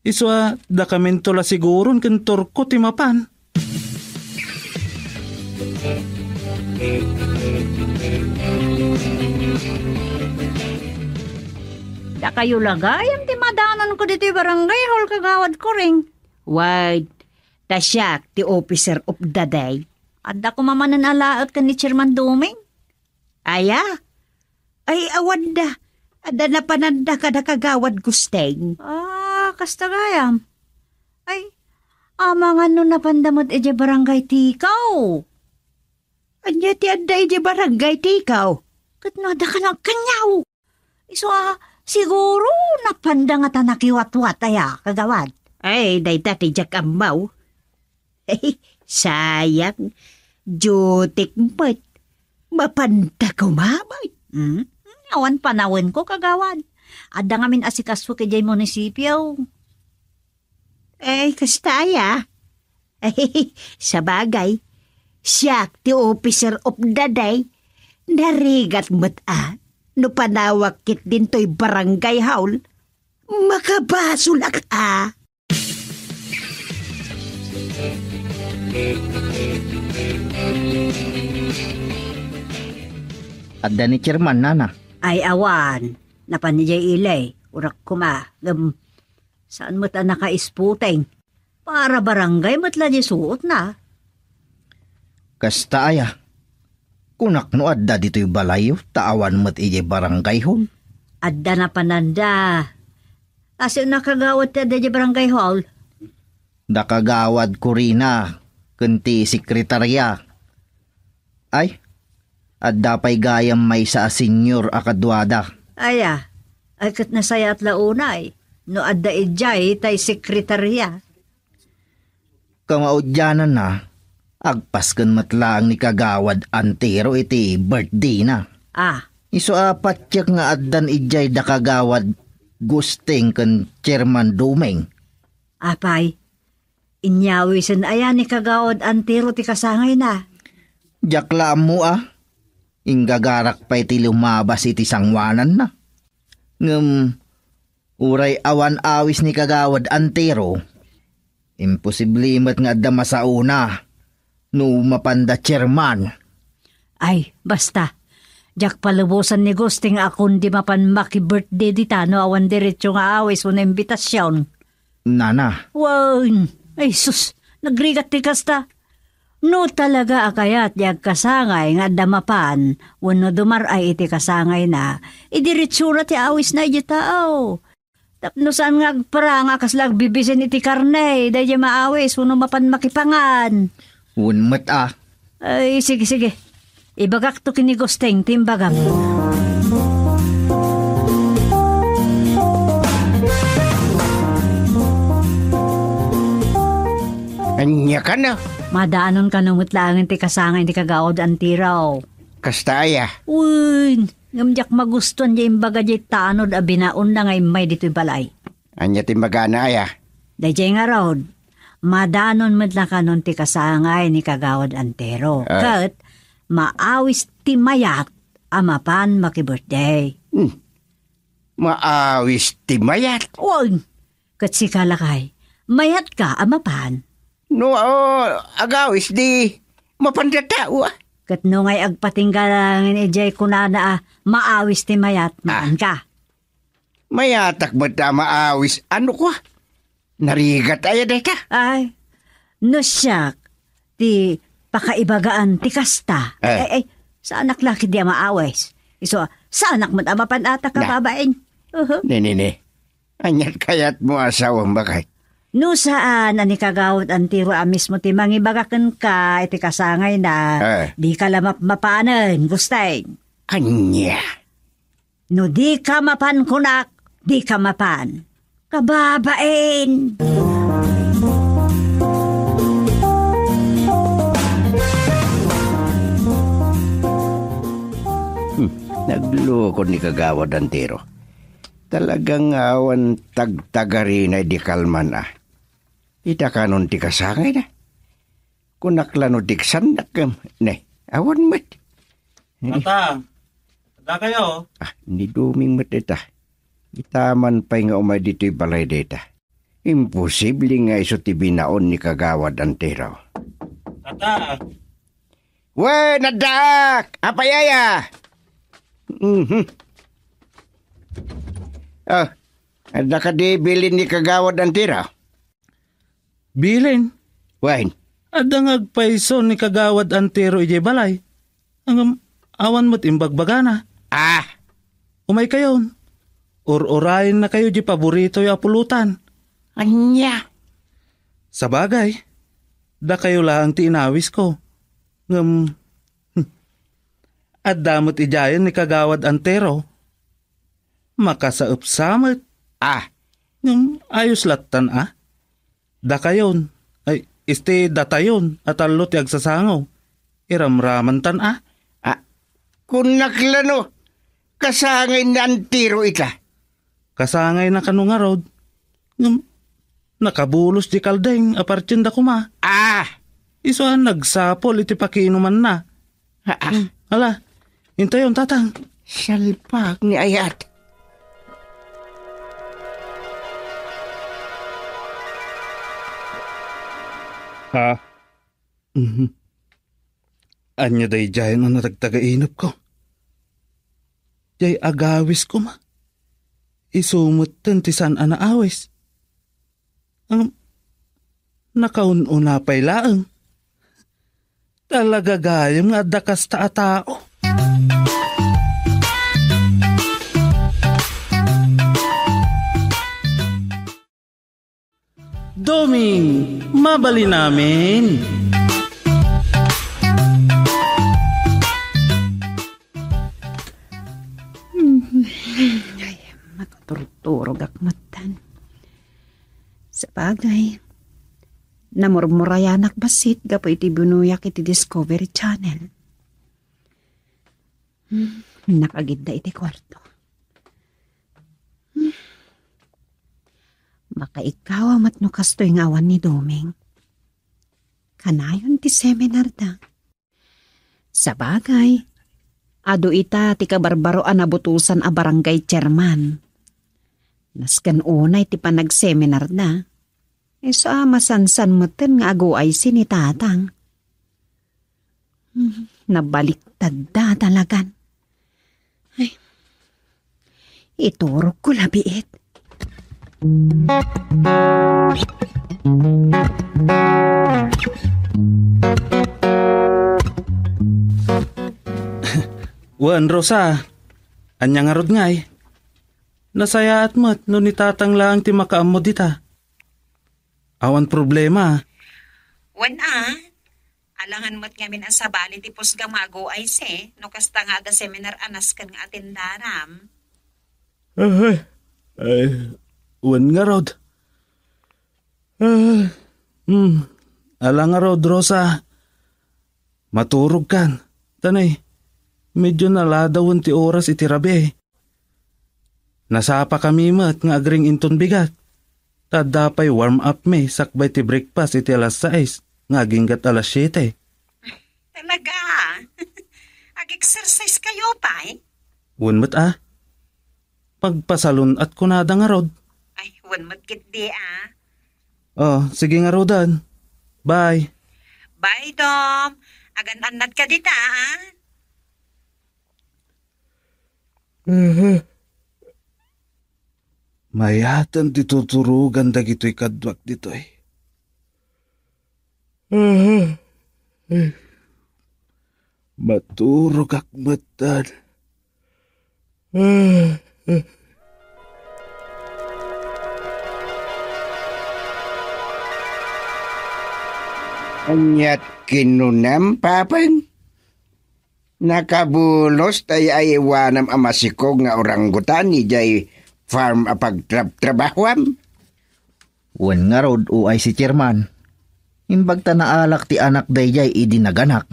Isu a, dakaminto la siguron ken turko ti mapan. Dakayo la gayam ti madanonko ditoy barangay hall, Kagawad Kuring. Wait, ta siak ti officer of the day. Adda koma manen a laet ken ni Chairman Duming. Aya? Ay, awan da. Adda napananda kada Kagawad Gusteng. Ah, kasta gayam. Ay, amangan no napanda met idiay barangay tikaw. Ania ti adda idiay barangay tikaw? Ket no adda ka nagkaniaw. Isu a, siguro napanda nga ta nakiwatwat aya, Kagawad. Ay, dayta ti diak ammo. Sayang, duty-k met. Mapanda koma met. Hmm? Awan panawenko, Kagawad. Adda ngamin asikasok idiay munisipio. Eh, kasta aya? Sabagay, siak ti officer of the day. Narigat met a, no panawak ket dintoy barangay hall, makabasolak a. Adda ni Chairman, nana? Ay, awan. Napan idiay ili, urak koma, ngem saan met a nakaisputeng. Para barangay met la di suotna. Kasta aya? Kunak no adda ditoy balayyo, ta awan met idiay barangay hall. Adda napananda. Asino a kagawad ti adda idiay barangay hall? Da Kagawad Corina, ken ti sekretarya. Ay, adda pay gayam maysa a senior a kaduada. Aya, ay ket nasayaat la unay, no adda idiay tay sekretarya. Kamaudiananna, agpasken met laeng ni Kagawad Antero iti birthday-na. Ah. Isu a patiek nga addan idiay da Kagawad Gusting ken Chairman Dumeng. Apay, inyawisen aya ni Kagawad Antero ti kasangayna? Diak la ammo a. Inggagarak pay ti lumabas iti sanguananna. Ngem, uray awan awis ni Kagawad Antero, imposible met nga adda masaona no mapanda chairman. Ay, basta. Diak palubosan ni Gusting a kundi mapan maki-birthday dita no awan diretso nga awis wenno imbitasion. Nana. Wen, ay sus, nagrigat ti kasta. No talaga a kayat ti agkasangay nga adda mapan wenno dumar-ay iti kasangayna, idiretsona ti awisna idiay tao. Tapno saan nga agparang a kasla agbibisen iti karne, daydiay maawis wenno mapan makipangan. Wen met a. Ay, sige, sige. Ibagakto ken ni Gusting ti imbagam. Ania kano? Madanon kano met laengen ti kasangay ni Kagawad Antero. Kasta aya? Wen, ngem diak magustuan diay imbaga diay tanod a binaonna nga immay ditoy balay. Ania ti imbagana aya? Daydiay ngarud, madanon met la kanon ti kasangay ni Kagawad Antero. Ah. Ket maawis ti mayat a mapan maki-birthday. Hmm. Maawis ti mayat? Wen, ket sika lakay, mayatka a mapan. No, ah, agawis di mapan dayta, wa? Ket no ngay agpatingga laengen idiay kunana a maawis ti mayat, ah, mapanka. Mayatak met a maawis, ano kwa? Narigat aya dayta? Ay, no siak, ti pakaibagaan ti kasta. Eh. Ay, ay, saanak la ketdi a maawis. Isu, saanak met a mapan ata, na, kababain. Uhu. Ni, ni, ni. Aniat kayatmo a sawam, bakay? No saan a ni Kagawad Antero a mismo ti mangibaga kenka iti kasangayna, eh, dika la mapmapanen, Gusting. Ania? No dika mapan kunak, dika mapan. Kababain! Hmm, nagloko ni Kagawad Antero. Talaga nga awan tagtagarina idi kalman a. Ita kanon ti kasangayna. Kunak la no diksannak, em, ne, awan met. Tata, adda kayo? Ah, ni Duming met ita. Ita man pay nga umay ditoy balay dayta. Imposible nga isu ti binaon ni Kagawad Antero. Tata, Wen, addaak! Apay aya? Mhm. Ah, adda kadi bilin ni Kagawad Antero? Bilin? Wen. Adda nga agpayso ni Kagawad Antero idiay balay. Ngem awan met imbagbagana. Ah! Umaykayon. Ur-urayennakayo di paboritoyo a pulutan. Ania? Sabagay, dakayo laeng ti inawisko. Ngem, hmm, adda met idiayen ni Kagawad Antero. Makasaepsa met. Ah. Ngem ayos lattan a. Dakayon, ay, isti datayon a tallo ti agsasango. Iramramantan a. Ah, kunnak la no, kasangay ni Antero ita. Kasangayna kano ngarud. Ngem, nakabulos di kaldeng a partienda koma. Ah! Isu a nagsapul iti pakiinumanna. Ah, ah. Hmm, ala, intayon, tatang. Salpak ni ayat. Ha? Mhm. Ania daydiay a natagtagainepko? Diay agawis koma. Isu metten ti saan a naawis. Ngem, nakaun-una pay laeng. Talaga gayam nga adda kasta a tao. Doming, mabalin amin. Ay, makaturturogak metten. Sabagay, namurmurayanak bassit gapu iti binuyak iti Discovery Channel. Hmm, nakagidda iti kuarto. Hmm. Makaikawa met no kastoy nga awan ni Doming. Kanayon ti seminar da. Sabagay, adu ita ti kabarbaro a nabutosan a barangay chairman. Nasken unay ti panagseminarda. Isu a masansan metten nga aguaysi ni tatang. Hmm, nabaliktadda talagan. Ay, iturogko labiit. Wen, Rosa, ania ngarud ngay? Nasayaat met no ni tatang laeng ti makaammo dita. Awan problema. Wen a, alangan met ngamin a sabali ti pusgam nga aguaysi, no kasta nga adda seminar a nasken nga atendaram. Ay, ay, wen ngarud. Ah, hmm, ala ngarud, Rosa. Maturogkan. Tanay, medyo naladawen ti oras iti rabii. Nasapakami met nga agring inton bigat. Ta adda pay warm up mi sakbay ti breakfast iti alas sais nga aginggat alas siete. Talaga? Ag-exercise kayo pay? Wen met a. Pagpasalun-at kunada ngarud. Ay, wen met ketdi a. Oh, sige ngaruden. Bye. Bye, Dom. Agan-annad ka dita, a? Mayaten ti tuturogan dagitoy kaduak ditoy. Maturogak metten. Aniat kinunam, Papang? Nakabulos ta ay-aywanam a masikog nga oranggutan idiay farm a pagtrabtrabahuam? Wen ngarud, uay si Chairman. Imbag ta naalak ti anak daydiay idi naganak.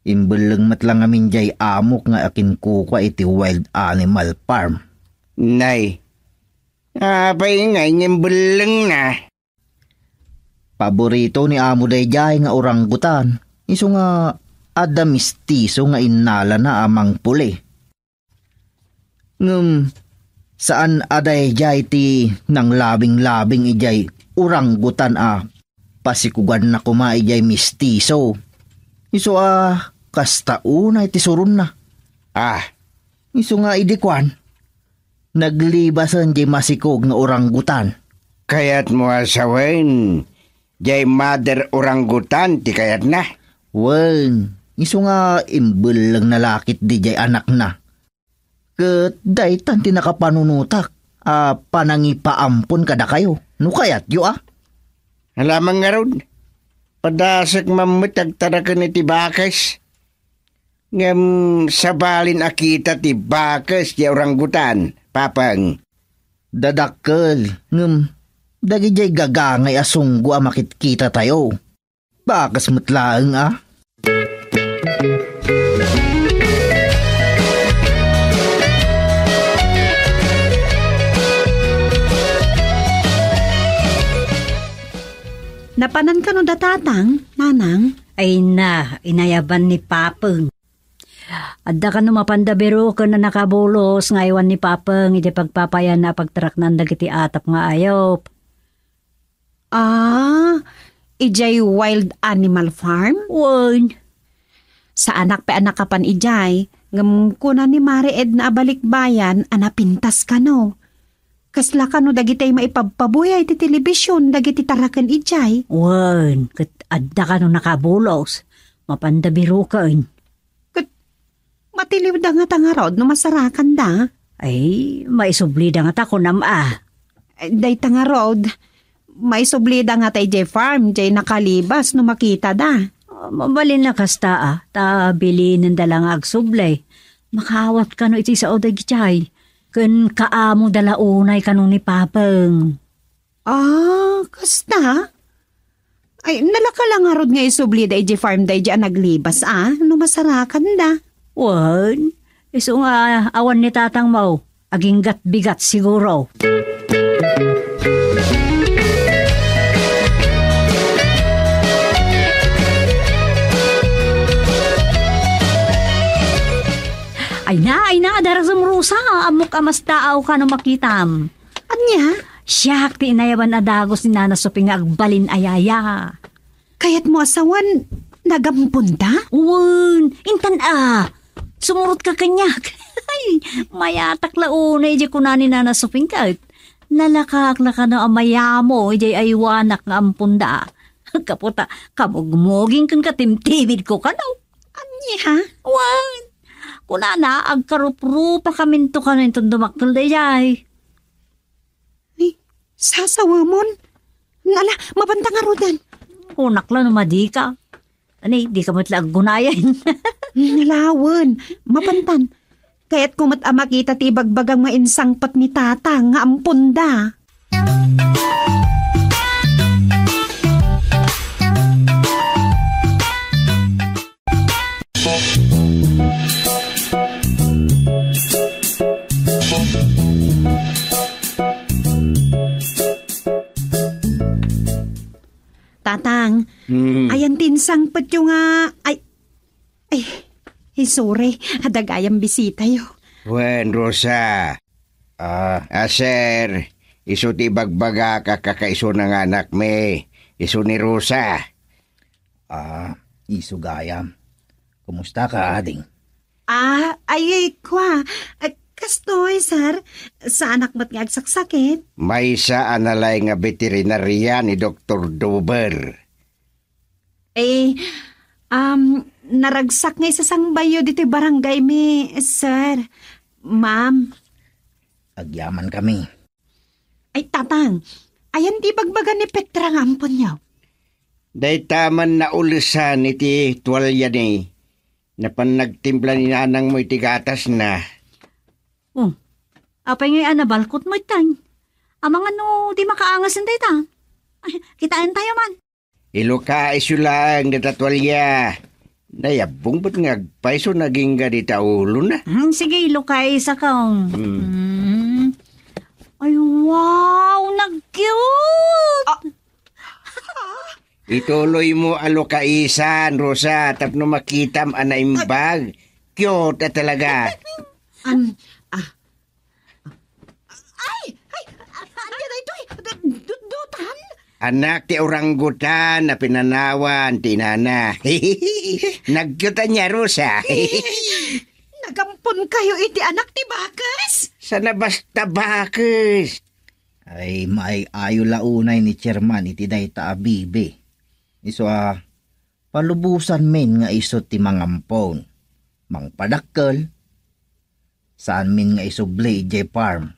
Imbelleng met la ngamin diay amok nga akinkukua iti wild animal farm. Nay, apay ngay nga imbellengna? Paborito ni amo daydiay nga oranggutan, isu nga adda mistiso nga innalana a mangpuli. Ngem saan a daydiay ti nanglabinglabing idiay oranggutan a pasikuganna koma idiay mistiso. Isu a kasta unay ti suronna. Ah. Isu nga idi kuan, naglibasen diay masikog nga oranggutan. Kayatmo a sawen, diay mother oranggutan ti kayatna? Wen, isu nga imbellengna la ketdi diay anakna. Ket daytan ti nakapanunotak a panangipaampon kadakayo, no kayatyo a. Alamang ngarud, padasek man met ti agtaraken iti bakes. Ngem sabalin a kita ti bakes ti oranggutan, Papang. Dadakkel, ngem dagidiay gagangay a sunggo a makitkitatayo. Bakes met laeng a. Napanan kano da tatang, nanang? Ay na, inayaban ni Papeng. Adda kano mapanda biroken a nakabulos nga aywan ni Papeng iti pagpapayanna a pagtaraknaan dagiti atap nga ayup? Ah, idiay wild animal farm? Wen. Saanak pay a nakapan idiay, ngem kuna ni Mare Edna a balikbayan a napintas kano. Kasla kano dagiti maipabpabuya iti telebision dagiti taraken idiay? Wen, ket adda kano nakabulos. Mapanda biroken. Ket matiliwda ngata ngarud no masarakanda? Ay, maisublida ngata kunam a. Ay, dayta ngarud, maisublida ngata idiay farm, diay nakalibas no makitada. Ah, mabalin a kasta a, ta bilinenda la nga agsubli. Makaawat kano iti sao dagitiay. Ken kaamoda la unay kano ni Papeng. Ah, kasta? Ay, nalaka la ngarud nga isublida idiay farm daydiay a naglibas a, no masarakanda. Wen, isu nga awan ni tatangmo, aginggat bigat siguro. Ay na, ay na, darasem Rosa, ammok a mastaaw kano makitam. Ania? Siak ti inayaban a dagus ni Nana Sophie nga agbalin a yaya. Kayatmo a sawen, nagamponda? Wen, intan a. Sumurotka kaniak. Ay, mayatak la unay idiay kuna ni Nana Sophie ket. Nalakaak la kano a mayamo idiay aywanak nga amponda. Gapu ta kamugmoging ken katimtimidko kano. Ania? Wen, kunana, agkaruprupakaminto kano inton dumakkel daydiay. Ni, sasawemon? Ala, mapanta ngaruden. Kunak la no madika. Ani, dika met la aggunayan. Nalawen, mapantan. Kayatko met a makita ti ibagbagang mainsangpet ni Tatang nga amponda. Tatang, Hmm. ayan ti insangpetyo nga, ay, ay, ay, sorry, adda gayam bisitayo. Wen, Rosa. Ah. Ah, sir, isu ti ibagbagak a kakaisuna nga anakmi, isu ni Rosa. Ah, isu gayam. Kumusta ka, ading? Ah, ay, ay, kwa. Ay, kastoy, sir. Saanak met nga agsaksakit? Maysa a nalaing a veterinarya ni Doktor Dober. Eh, um, naragsak nga isasangbayyo ditoy barangay mi, sir. Ma'am. Agyaman kami. Ay, Tatang, ayan ti ibagbaga ni Petra nga amponyo? Dayta man naulesan iti tualya ni, napan nagtimpla ni nanangmo iti gatasna. Oh, apay ngay a nabalkot mo itay? Amangan no di makaangas dayta. Ay, kitaentayo man. Ilukaisyo laeng dayta tualya. Nayabbong met nga agpayso nagingga dita ulona. Hmm, sige, ilukaisakon. Hmm. Hmm. Ay, wow, nag-cute! Ah. Ituloy mo a lukaisan, Rosa, tapno makitam a naimbag. Cute a talaga. Am, ah, Ay! Ay! Ania daytoy? Du-, du-, dutan? Anak ti orangutan a pinanawan ti inana. Nagkutan niya, Rosa. Nagamponkayo iti anak ti bakes? Sana basta bakes. Ay, maay-ayo la unay ni Chairman iti dayta a bibi. Isu a, palubosanmin nga isu ti mangampon. Mangpadakkel, saanmin nga isubli idiay farm.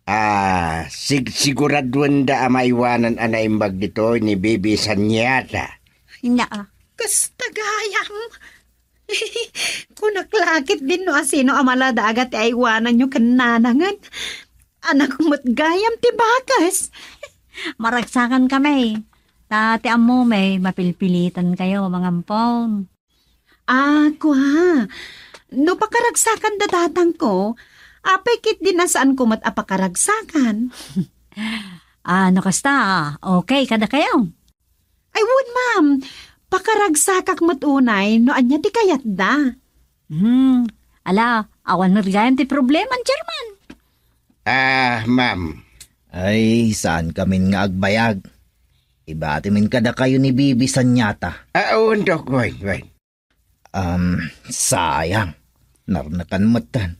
Ah, sig-, siguraduenda a maiwanan a naimbag ditoy ni Bibi Sanyata. Naa. Kasta gayam. Kunak la ketdin no asino a maladaga ti aiwananyo ken nanangen. Anak met gayam ti bakes. Maragsakan kami. Ta ti ammomi, mapilpilitan kayo, mangampon. Ah, kua. No pakaragsakan da tatangko, apay ketdin a saanko met a pakaragsakan? Ah, no kasta, okay kada kayo? Ay, wen, ma'am. Pakaragsakak met unay no ania ti kayatda. Hmm, ala, awan met gayam ti problema, Chairman. Ah, ma'am. Ay, saan kamin nga agbayag? Ibatimin kadakayo ni Bibi Sanyata. Ah, wen, Doc, wen, wen. Um, sayang. Narnakan metten.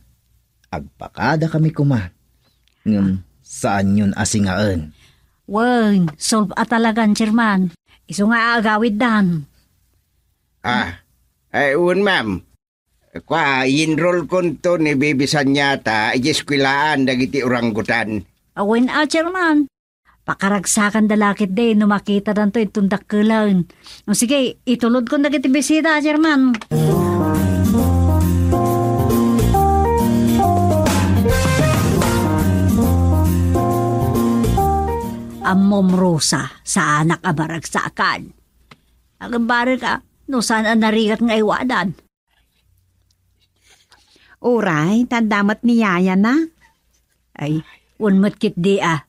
Agpakada kami koma. Ngem saanyon a singaen. Wen, solve a talagan, Chairman. Isu nga agawiddan. Ah, ay, wen, ma'am. Kua, i-enroll konto ni Bibi Sanyata iti eskuelaan dagiti orangutan. Awen a, Chairman. Pakaragsakanda la ketdi no makitadanto inton dakkelen. O sige, itulodkon dagiti bisita, Chairman. Ammom, Rosa, saanak a maragsakan. Agbarek a, no saan a narigat nga iwanan. Uray, ta adda met ni yayana. Ay, wen met ketdi a.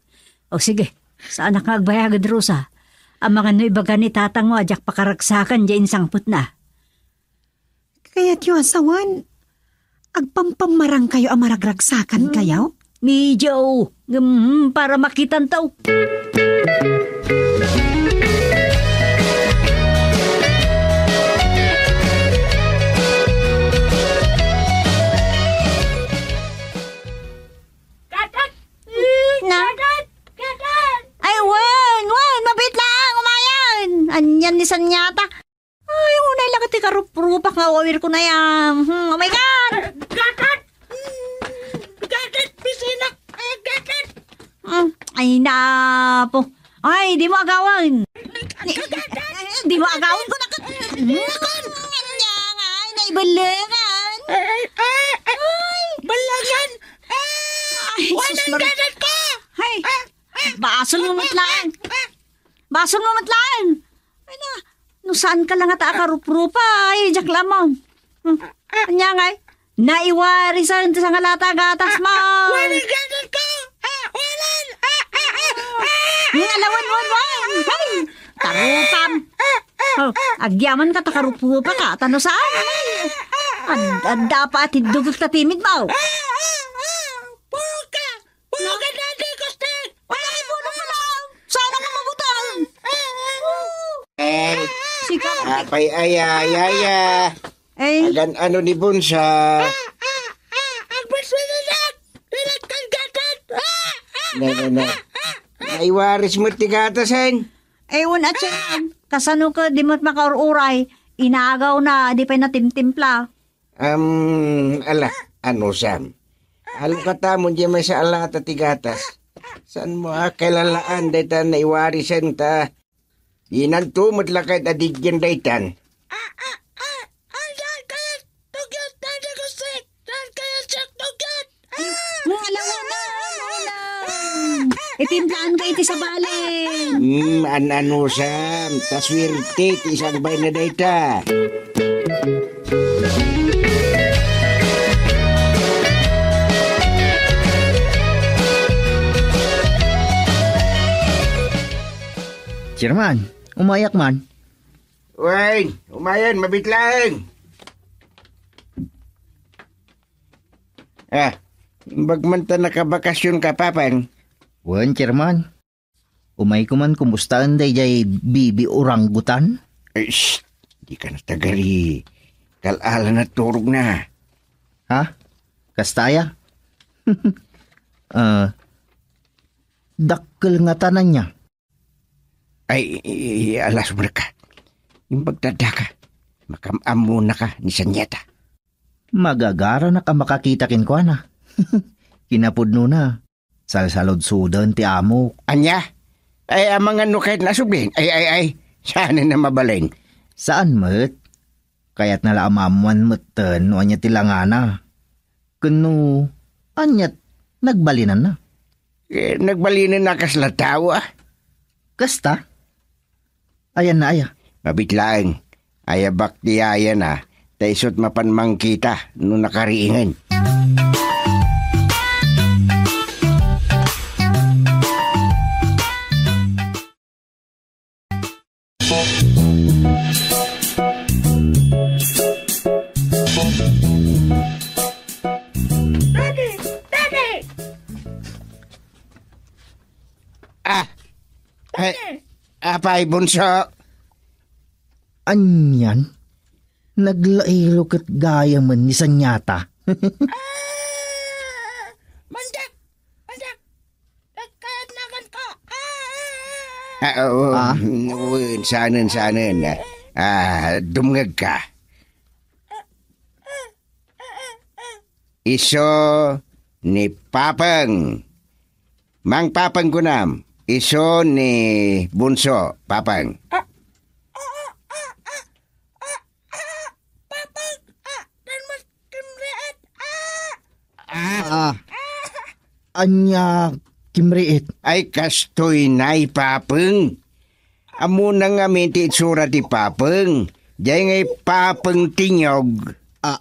O sige, saanak nga agbayag, Rosa. Amangan no ibaga ni tatangmo a diak pakaragsakan diay insangpetna. Kayatyo a sawen, agpampammarangkayo a maragragsakankayo? Medyo, mm, para makitanto. Gadat! Na? Gadat! Gadat! Ay, wen, wen, mabit lang, umayan! Anian ni Sanyata? Ay, unay lang ti karuprupak nga awawirko na yan. Hmm, oh my God! Gagat! Hmm, gagat, bisinak! Ah, gagat! Hmm, ay, napo. Ay, di mo agawan. Di mo agawan ko na. Hmm, anya nga, ay, naibalangan. Ay, ay, ay, ay. Ay. Balangan! Ah! Ay, sus, Maria. Gagat ko! Ay, ah, ah, basol mo met laeng. Ah, ah. Basol mo met laeng. Ay na, no saan ka lang ata akaruprupa, ay, diak lamon. Hmm. Anya ngay, naiwarisen ti sangalata a gatas mo. Ah, ah, wala gatas ko. Ah, wala. Ah, ah, ah, ah, ah. Hmm, ala, wen, wen, wen. Ay, tarupam. Oh, agyaman ka, ta karuprupa ka. Ta no saan, ay. Ad-, adda pa ti dugek ta timid mo. Ah, ah, ah. Puka. Puka, Daddy Gusting! Wala kay puno pala! Sana nga mabutang! Eh, sika, apay, ay, ay, ay, ah. Eh. Agan ano ni Bunsa? Ah, ah, ah, ang basuranak! Pinagkanggakan! Ah, ah, no, no, no. Ah, ah, ah. Naiwaris mo ti gatasen? Eh, un, at siya, kasano ka, di mo't makaur-uray? Inagaw na, di pa'y natimtimpla. Am, ala, ano, Sam? Alukatamu diay maysa a lata ti gatas. Saan mo a kailalaan dayta naiwarisen ta? Inanto met la ket a diggen daytan. Ah, ah, ah, ah, saan kayo tugyot, Daddy Gusing? Saan kayo siya tugyot? Ah! Nga, alam mo na, alam. Itimplaanka iti sabali. Hmm, an-ano, Sam? Ta suerte ti isangbay na dayta. Chairman, umayak man. Wen, umayen, mabitlaeng. Ah, imbag man ta nakabakasyon ka, Papang. Wen, Chairman. Umayko man kumustaen daydiay bibi orangutan? Eh, shh! Dika natagari. Kal-ala na turogna. Ha? Kasta aya? Ah, dakkel ngata ania? Ay, i-, i-, alas mo ka. Imbag ta daka. Makam-ammonaka ni Sanyata. Magagaranak a makakita kenkuana. Kinapudnona, salsaludsoden ti amok. Ania? Ay, amangan no kayat na subin. Ay, ay, ay. Saan na mabalin? Saan met? Kayatna la a maammoan metten no ania ti langana. Ken no aniat nagbalinanna. Eh, nagbalinanna kasla tao, ah. Kasta? Ayanna aya? Mabit laeng. Ayabak ti ayana, ta isut mapan mangkita no nakariingen. Daddy! Daddy! Ah! Ay, apay, bunso? Anian? Naglailo ket gayamen ni Sanyata. Ah! Mandak! Mandak! Nagkayat na kan ka! Ah! Ah, oo. Ah? Wen, saanen, saanen. Ah, dumngeg ka. Isu ni Papeng. Mang Papeng kunam. Isu ni Bunso, Papeng. Ah, ah, ah, ah, ah, ah, Papeng, ah, dan mas kimriit, ah. Ah. Ah. Ania kimriit? Ay, kastoy nay, Papeng. Ammona ngamin ti itsura ti Papeng. Diay ngay Papeng Tinyog. Ah,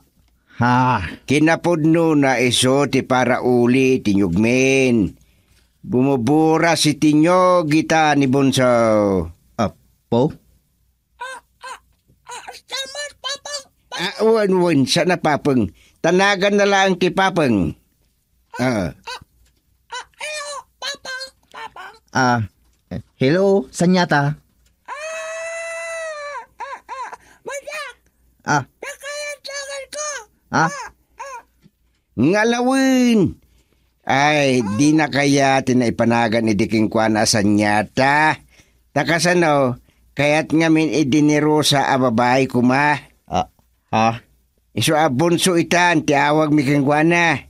ha. Kinapudnona isu ti parauli ti Tinyogmin. Bumubura si Tinyog ita ni Bunso. Apo? Ah, ah, ah, salamat, Papang. Ah, wen, wen, sana Papeng. Tanagan na lang ti Papeng. Ah. Ah, ah, hello, Papang, Papang. Ah, hello, Sanyata. Ah, ah, ah, Manyak! Ah. Nakayantangan ko! Ah. Ah, ah. Ngalawen! Ay, di na kaya ti naipanagan idi kenkuana a Sanyata. Ta kasano, kayat ngamin idi ni Rosa a babai koma. Ah, ha? Isu a Bunso itan ti awagmi kenkuana.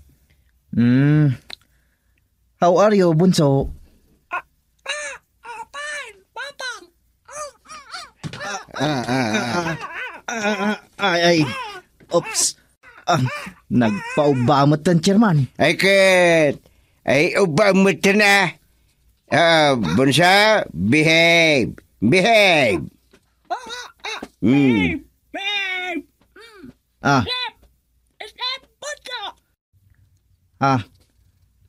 Hmm. How are you, Bunso? Ah, ah, ah. Ah, ah, ah. Ah, ah, ah, ay, ay. Oops. Ah, nagpaubba met ten, Chairman. Ay, ket. Ay, ubba met ten, ah. Ah, Bunso, behave. Behave. Ah, ah, ah. Hmm. Behave. Hmm. Ah. Step. Step, Bunso. Ah,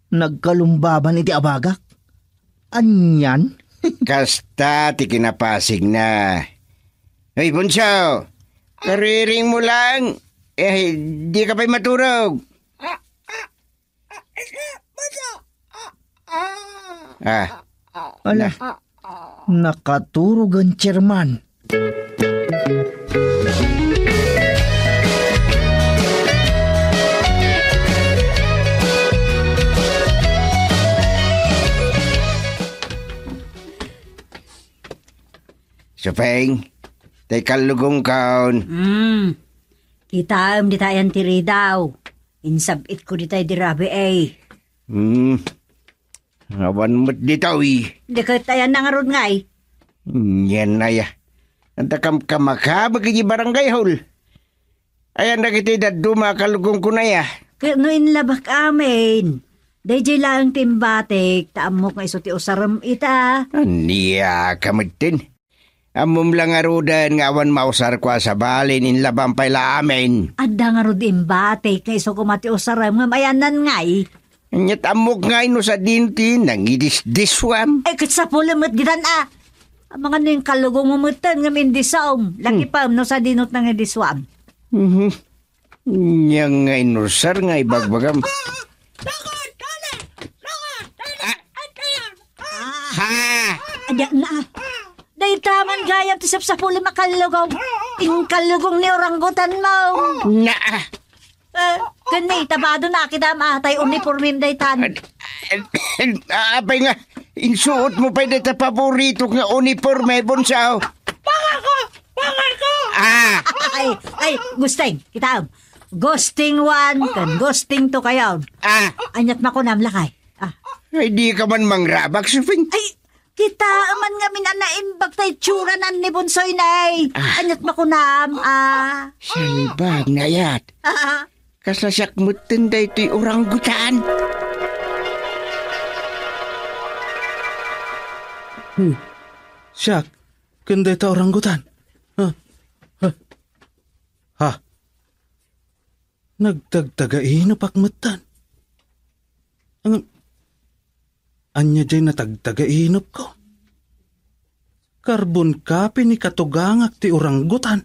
nagkalumbaban iti abagak. Anian? Kasta ti kinapasigna. Hoy, Bunso! Kariring mo lang! Eh, di ka pa'y maturog! Ah. Ala, nakaturogan, Chairman. Supeng, tay kallugongkon. Mm. Kitaem dita ayan ti ridaw. Insab-itko dita idi rabii. Hmm. Awan met ditoy. Di ket ayan na ngarud ngay? Yan aya. Anta kamkamakabek iti barangay hall. Ayan dagiti dadduma a kalugongkon aya. Ket no inlabak amin, daydiay laeng ti imbatik, ta ammok nga isu ti usarem ita. Ania ka metten? Ammom la ngaruden nga awan mausarko a sabali, inlabam pay la amin. Adda ngarud imbatik nga isu koma ti usarem ngem ayanna ngay. Aniat ammok ngay no sadino ti nangidisdiswam? Ay, ket sapulem met ditan a. Amangan no inkalugongmo metten ngem indisawm. Laki pam no sadino ti nangidiswam. Mhm. Ania nga inusar nga ibagbagam? Ah! Ah! Dali! Dali! Ay, ayan! Ah! Ha? Yan na. Dayta man gayam ti sapsapul a makallugong. Inkallugong ni orangutan mo. Na. Eh, ken ni, tabado na, kitam, ah, tay uniformem daytan. Apay nga, insuot mo pay dayta paborito nga uniforme, Bunso? Pangako! Pangako! Ah! Ay, ay, Gusting, kitam. Gusting one, ken Gusting two kayo. Ah! Anyat makunam, lakay. Ah. Ay, di ka man mangrabak, Suping. Ay, kita man ngamin a naimbag tay tsuranan ni Bunsoy, nay. Ah. Anyat makunam, ah. Salbag, nayat. Ah. Kasla siak metten daytoy orangutan. Hmm. Siak, ken dayta orangutan. Ha? Ha? Ha? Nagtagtagainupak metten. Ang, ania jay natagtagainupko? Carbon copy ni katugangak ti orangutan.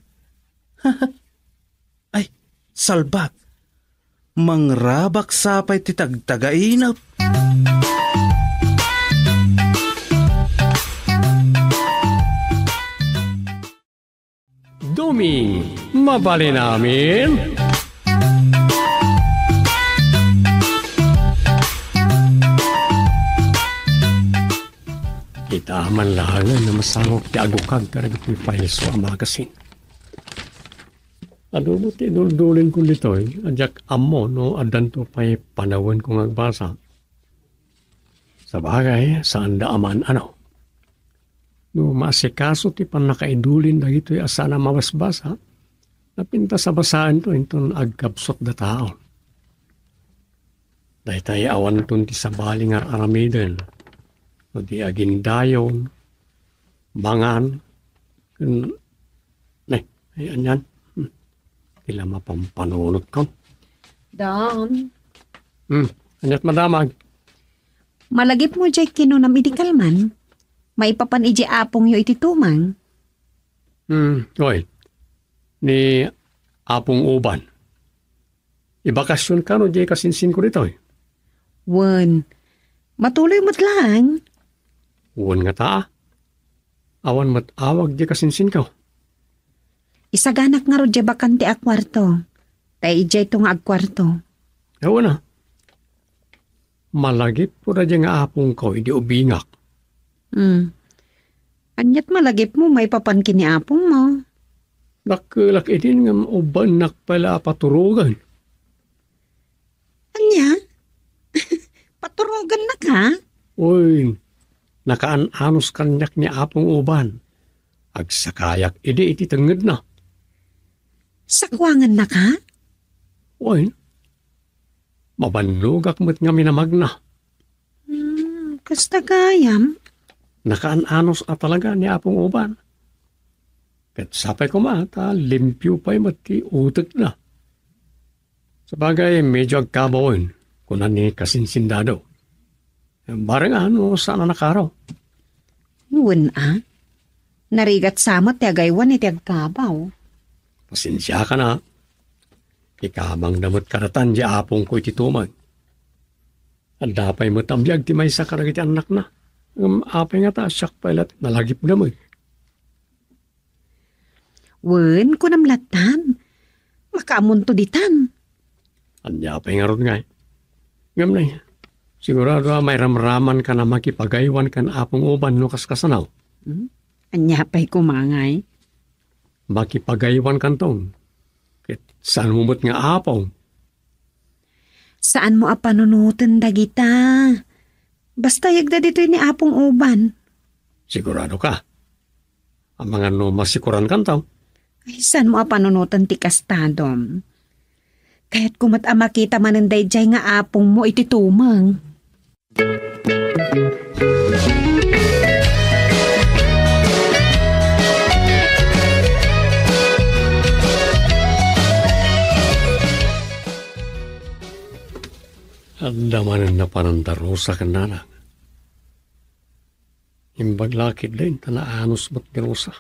Ay, salbag. Mangrabak sa pay ti tagtagainup. Duming, mabalin amin? Kita man laengen a masangok ti agukag kadagiti files a magasin. Adu met ti duldulin ko ditoy, a diak ammo no addanto pay panawen ko nga agbasa. Sabagay, saanda a maan-ano. No maasikaso ti pannakaidulin dagitoy a saan a mabasbasa, napintas a basaento inton agkabsut dataon. Daytay awanton ti sabali nga ar-aramiden, no di agindayon, mangan, ken, ne, ay, anian? Hmm. Ti la mapampanunot kon. Dam. Hmm. Aniat madamag? Malagipmo jay kinunam idi kalman, maipapan ijay apongyo iti tumang. Hmm, oy. Ni Apong Uban. Ibakasion kano jay kasinsinko ditoy? Wen. Matuloy met laeng. Wen ngata. Awan met awag jay kasinsinko. Isaganak ngarud jay bakante a kuarto. Ta ijayto nga agkuarto. Awan a. Malagipko daydiay nga apongko idi ubingak. Hmm. Aniat malagipmo maipapan ken ni apongmo? Dakkelak idin ngem ubaennak pay la a paturogen. Ania? Paturogennaka? Uy, nakaan-anos kaniak ni Apong Uban. Agsakayak idi iti tengngedna. Sakuangennaka? Uy, mabannogak met ngamin a magna. Hmm, kasta gayam? Nakaan-anos a talaga ni Apong Uban. Ket sapay koma ta limpio pay met ti utekna. Sabagay, medyo agkabawen, kuna ni Kasinsin Dado. Bareng a no saan a nakaro. Wen a. Narigat sa met ti agaywan iti agkabaw. Pasensiakan a. Ikabangda met kadatan di apongko iti tumeng. Adda pay met a biag ti maysa kadagiti annakna. Ngem apay ngata a siak pay la ti nalagipda met? Wen, kunam lattan. Makaamonto ditan. Ania pay ngarud ngay? Ngem nay, sigurado a mairamramankan a makipagaywan ken Apong Uban no kaskasano. Hmm? Ania pay koma ngay? Makipagaywankanton. Ket saanmo met nga apong? Saanmo a panunoten dagita. Basta yegda ditoy ni Apong Uban. Sigurado ka? Amangan no masikorankanto? Ay, saanmo a panunoten ti kastadom? Kayatko met a makita manen daydiay nga apongmo iti tumeng. Adda manen napanan da Rosa ken Nanang. Imbag la ketdi ta naanus met ni Rosa.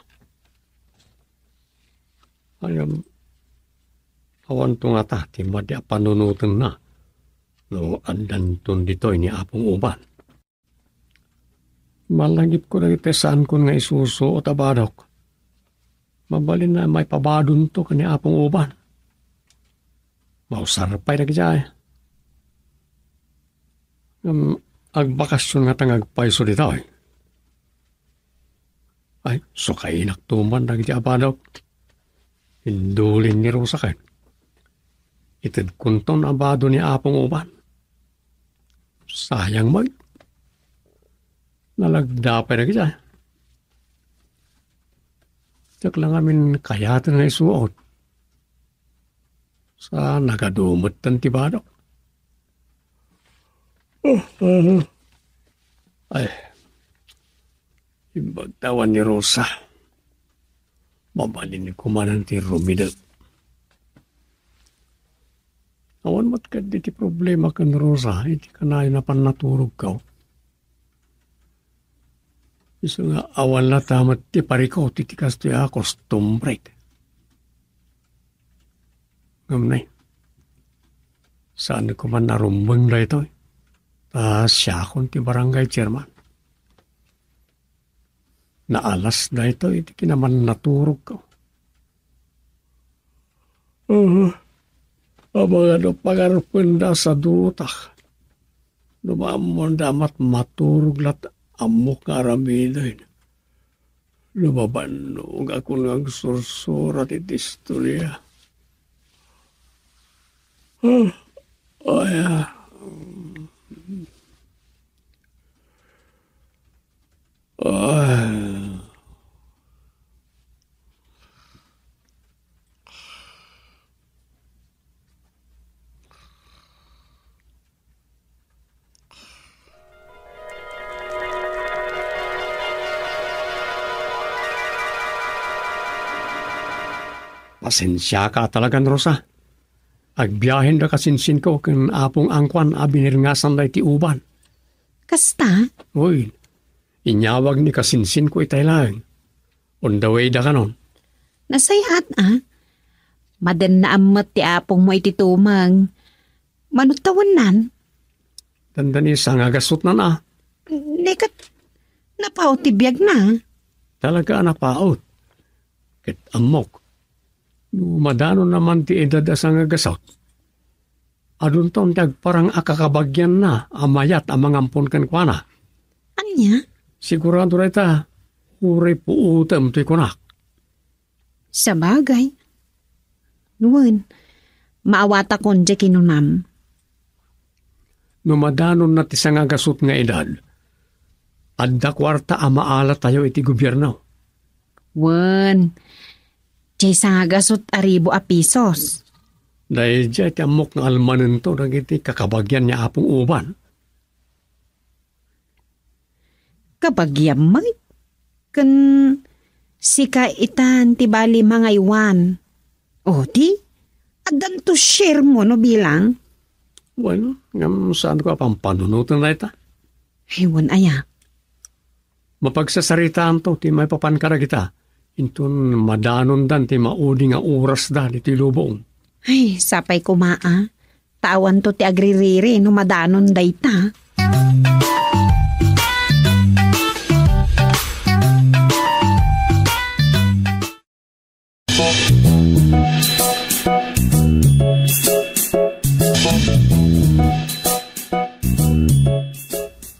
Ngem, awanto ngata ti madi a panunotenna no addanton ditoy ni Apong Uban. Malagipko dagiti saanko nga isusuot, Abadok. Mabalin a maipabadonto ken ni Apong Uban. Mausar pay dagiti ay. Ngem agbakasyon ngata nga agpayso ditoy. Ay, sukainak tuman dagiti Abadok. Indulin ni Rosa ken. Itedkonton a bado ni Apong Uban. Sayang met. Nalagda pay dagiti. Diak la ngamin kayaten nga isuot. Sa nagadumetten ti badok. Ay, imbag ta awan ni Rosa. Mabalin ko manen ti rumidek. Awan met kaddi ti problema ken Rosa, iti kanayon a pannaturogko. Isu nga awan latta met ti parikut iti kastoy a kostumbrek. Ngem nay, saan ko man narumbeng daytoy. Ta siakon ti barangay chairman. Naalas daytoy iti kinamannaturogko. Aha. Amangan no pangarpenda sa duta. No maammonda met maturog lat ammok nga aramiden. No mabannog a kun nga agsursurat iti istoria. Ah, ay, ah. Ah. Pasensiaka talagan, Rosa. Agbiahen da kasinsinko ken Apong Angkuan a binirngasan da iti uban. Kasta? Uy, inyawag ni kasinsinko itay laeng. On the way da kanon. Nasayaat, a. Madennaam met ti apongmo iti tumeng. Mano tawennan? Dandani sangagasutnan, a. Di ket napaut ti biagna. Talaga a napaut. Ket ammok, no madanon naman ti edad a sangagasut, adunton ti agparang a kakabagianna a mayat a mangampon kenkuana. Ania? Sigurado dayta, uray puotem toy kunak. Sabagay. Wen, maawatakon diay kinunam. No madanonna ti sangagasut nga edad, adda kuarta a maalatayo iti gobierno. Wen, diay sangagasut a ribu a pisos. Daydiay ti ammok nga almanento dagiti kakabagian ni Apong Uban. Kabagiam met? Ken sika itan ti bali mangaywan. O, di? Addanto share mo no bilang? Wen, ngem saanko a pampanunoten dayta? Ay, wen aya. Mapagsasaritaanto ti maipapan kadagita, inton madanondan ti maudi nga orasda ditoy lubong. Ay, sapay koma a. Ta awanto ti agririri no madanon dayta.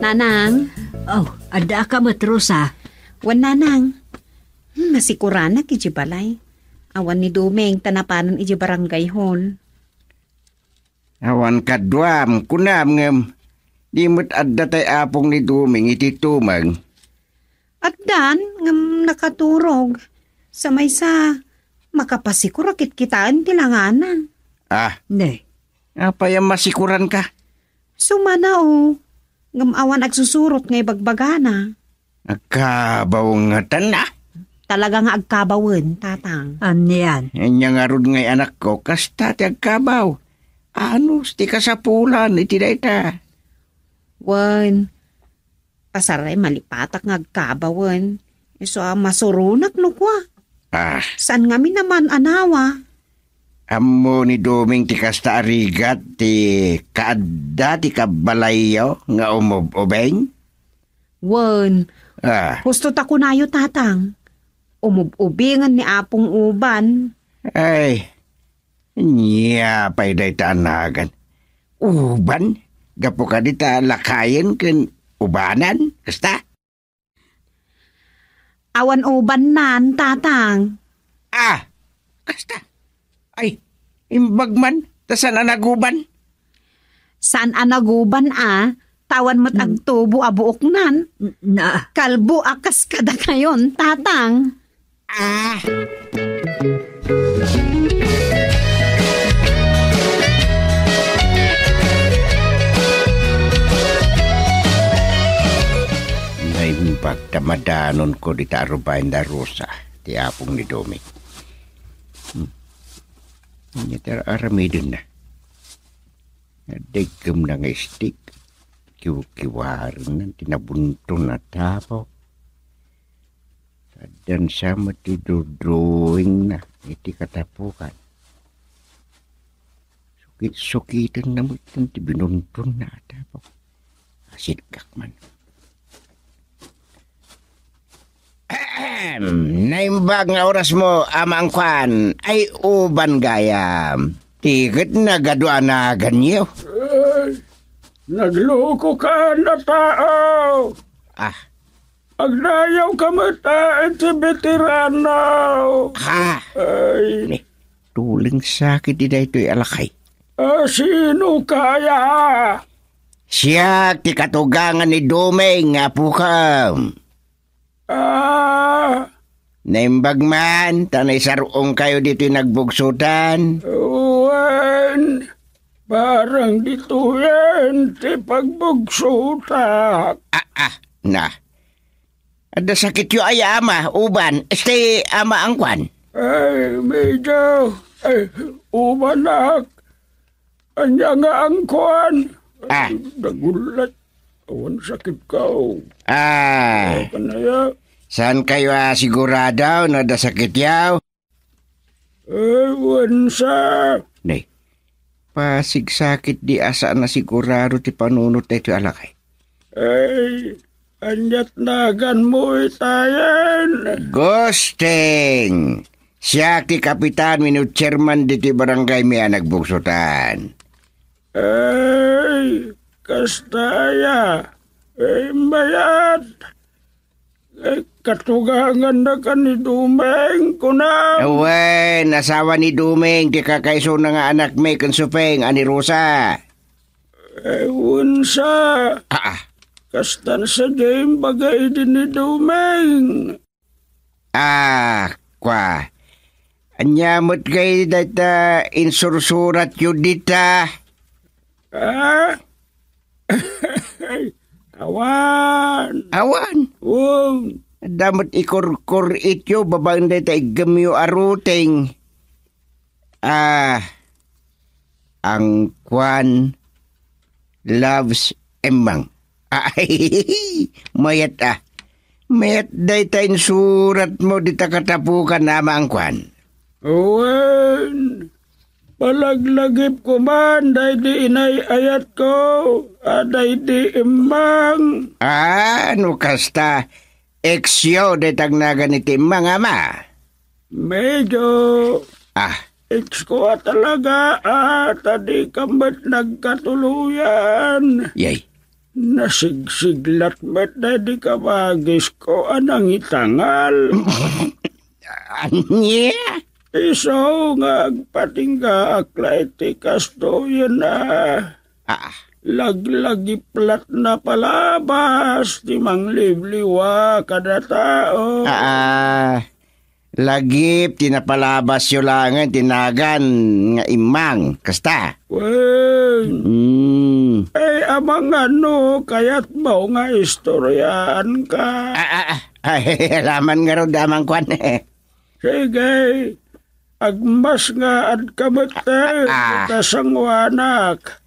Nanang. Oh, adda ka met, Rosa? Wen, Nanang. Hmm, masikuranak iti balay. Awan ni Doming ta napanan iti barangay hall. Awan kaduam, kunam ngem, di met adda tay apong ni Doming iti tumeng. Addan, ngem nakaturog. Sa maysa, makapasikurak ket kitaen ti langana. Ah. Ne. Apay a masikuranka? Sumana, o. Ngem awan agsusurot nga ibagbagana. Agkabaw ngatan, a? Talaga nga agkabawen, tatang. Anian? Ania ngarud ngay anakko, kasta ti agkabaw. Anus ti kasapulan iti dayta? Wen, pasaray malipatak nga agkabawen. Isu a masuronak no kua. Ah. Saan ngamin a maan-anawa? Ammo ni Doming ti kasta a rigat ti kaadda ti kabbalayyo nga umob-ubing? Wen, Ah, husto ta kunayo, Tatang. Umub-ubingen ni Apong Uban. Ay, ania pay dayta a nagan? Uban? Gapu kadi ta lakayen ken ubanan? Kasta? Awan ubannan, Tatang. Ah, kasta. Ay, imbag man, ta saan a naguban? Saan a naguban a, ta awan met Hmm. agtubo a buoknan. Na. Kalbo a kas kadakayon, Tatang. Ah! Naimbag ta madanonko dita a rubayen da Rosa, ti apong ni Doming. Hmm. Ania ti ar-aramidenna? Adda iggemna nga istik. Kiwkiwarenna ti nabunton a tapaw. Addan sa met ti drawingna iti katapukan. Sukit-sukitenna met ti binuntonna a tapaw. Asiddek man. Ahem. Naimbag nga oras mo, Ama Angkuan. Ay, uban gayam. Ti ket nagadu a naganyo. Ay, naglukokan a tao. Ah. Agdayawka met a iti veterano. Ha? Ay. Ni, tuleng sakit di daytoy a lakay. Ah, sino kaya? Siak ti katugangan ni Doming nga apukam. Ah. Naimbag man, ta naisar-ongkayo ditoy nagbugsotan. Wen, barang ditoyen ti pagbugsotak. Ah, ah, na. Adda sakityo aya, Ama, uban, este, Ama Angkuan? Ay, medyo, ay, ubanak. Ania nga Angkuan? Ah. Dagulat. Awan sakitko. Ah. Kanaya. Saan kayo, ah, sigurado no adda sakityo? Ewan sa. Nay, pasigsakit di a saan a sigurado ti panunot daytoy a lakay. Ay, aniat naganmo itayen? Gusting! Siak ti kapitan wenno chairman ditoy barangay mi a nagbugsotan. Ay, kasta aya. Ay, mayat. Ay, katugangannaka ni Doming, kunam? Wen, asawa ni Doming, ti kakaisuna nga anakmi ken Suping a ni Rosa. Ewan sa. Ah, ah. Kastan sadiay imbagay idi ni Doming. Ah, kua. Ania met kay dayta insursuratyo dita? Ah? Awan. Awan? Wen. Adda met ikurkur-ityo babaen dayta iggemyo a ruting. Ah, Angkuan loves Emmang. Ay, mayat a. Mayat dayta insuratmo dita katapukan, Ama Angkuan. Wen, palaglagipko man daydi inay-ayatko a daydi Emmang. Ah, no kasta, eksyo dayta agnagan iti Emmang, Ama. Medyo. Ah. Eksko a talaga, ah, ta dika met nagkatuloyan. Yay. Nasigsiglat met daydi kabagisko a nangitangal. Ania? Isu nga agpatinggaak la iti kastoyen a Ah. laglagiplat na palabas ti mangliwliwa kada tao. Ah. Lagip ti napalabasyo laengen ti nagan nga Emmang, kasta? Wen. Mm. Ay, amangan no kayatmo nga istoryaanka. Ah, ah, ah. Ay, alaman ngarud, Ama Angkuan. Sige, agmas nga adka met, Ah, ah. ta sanguanak.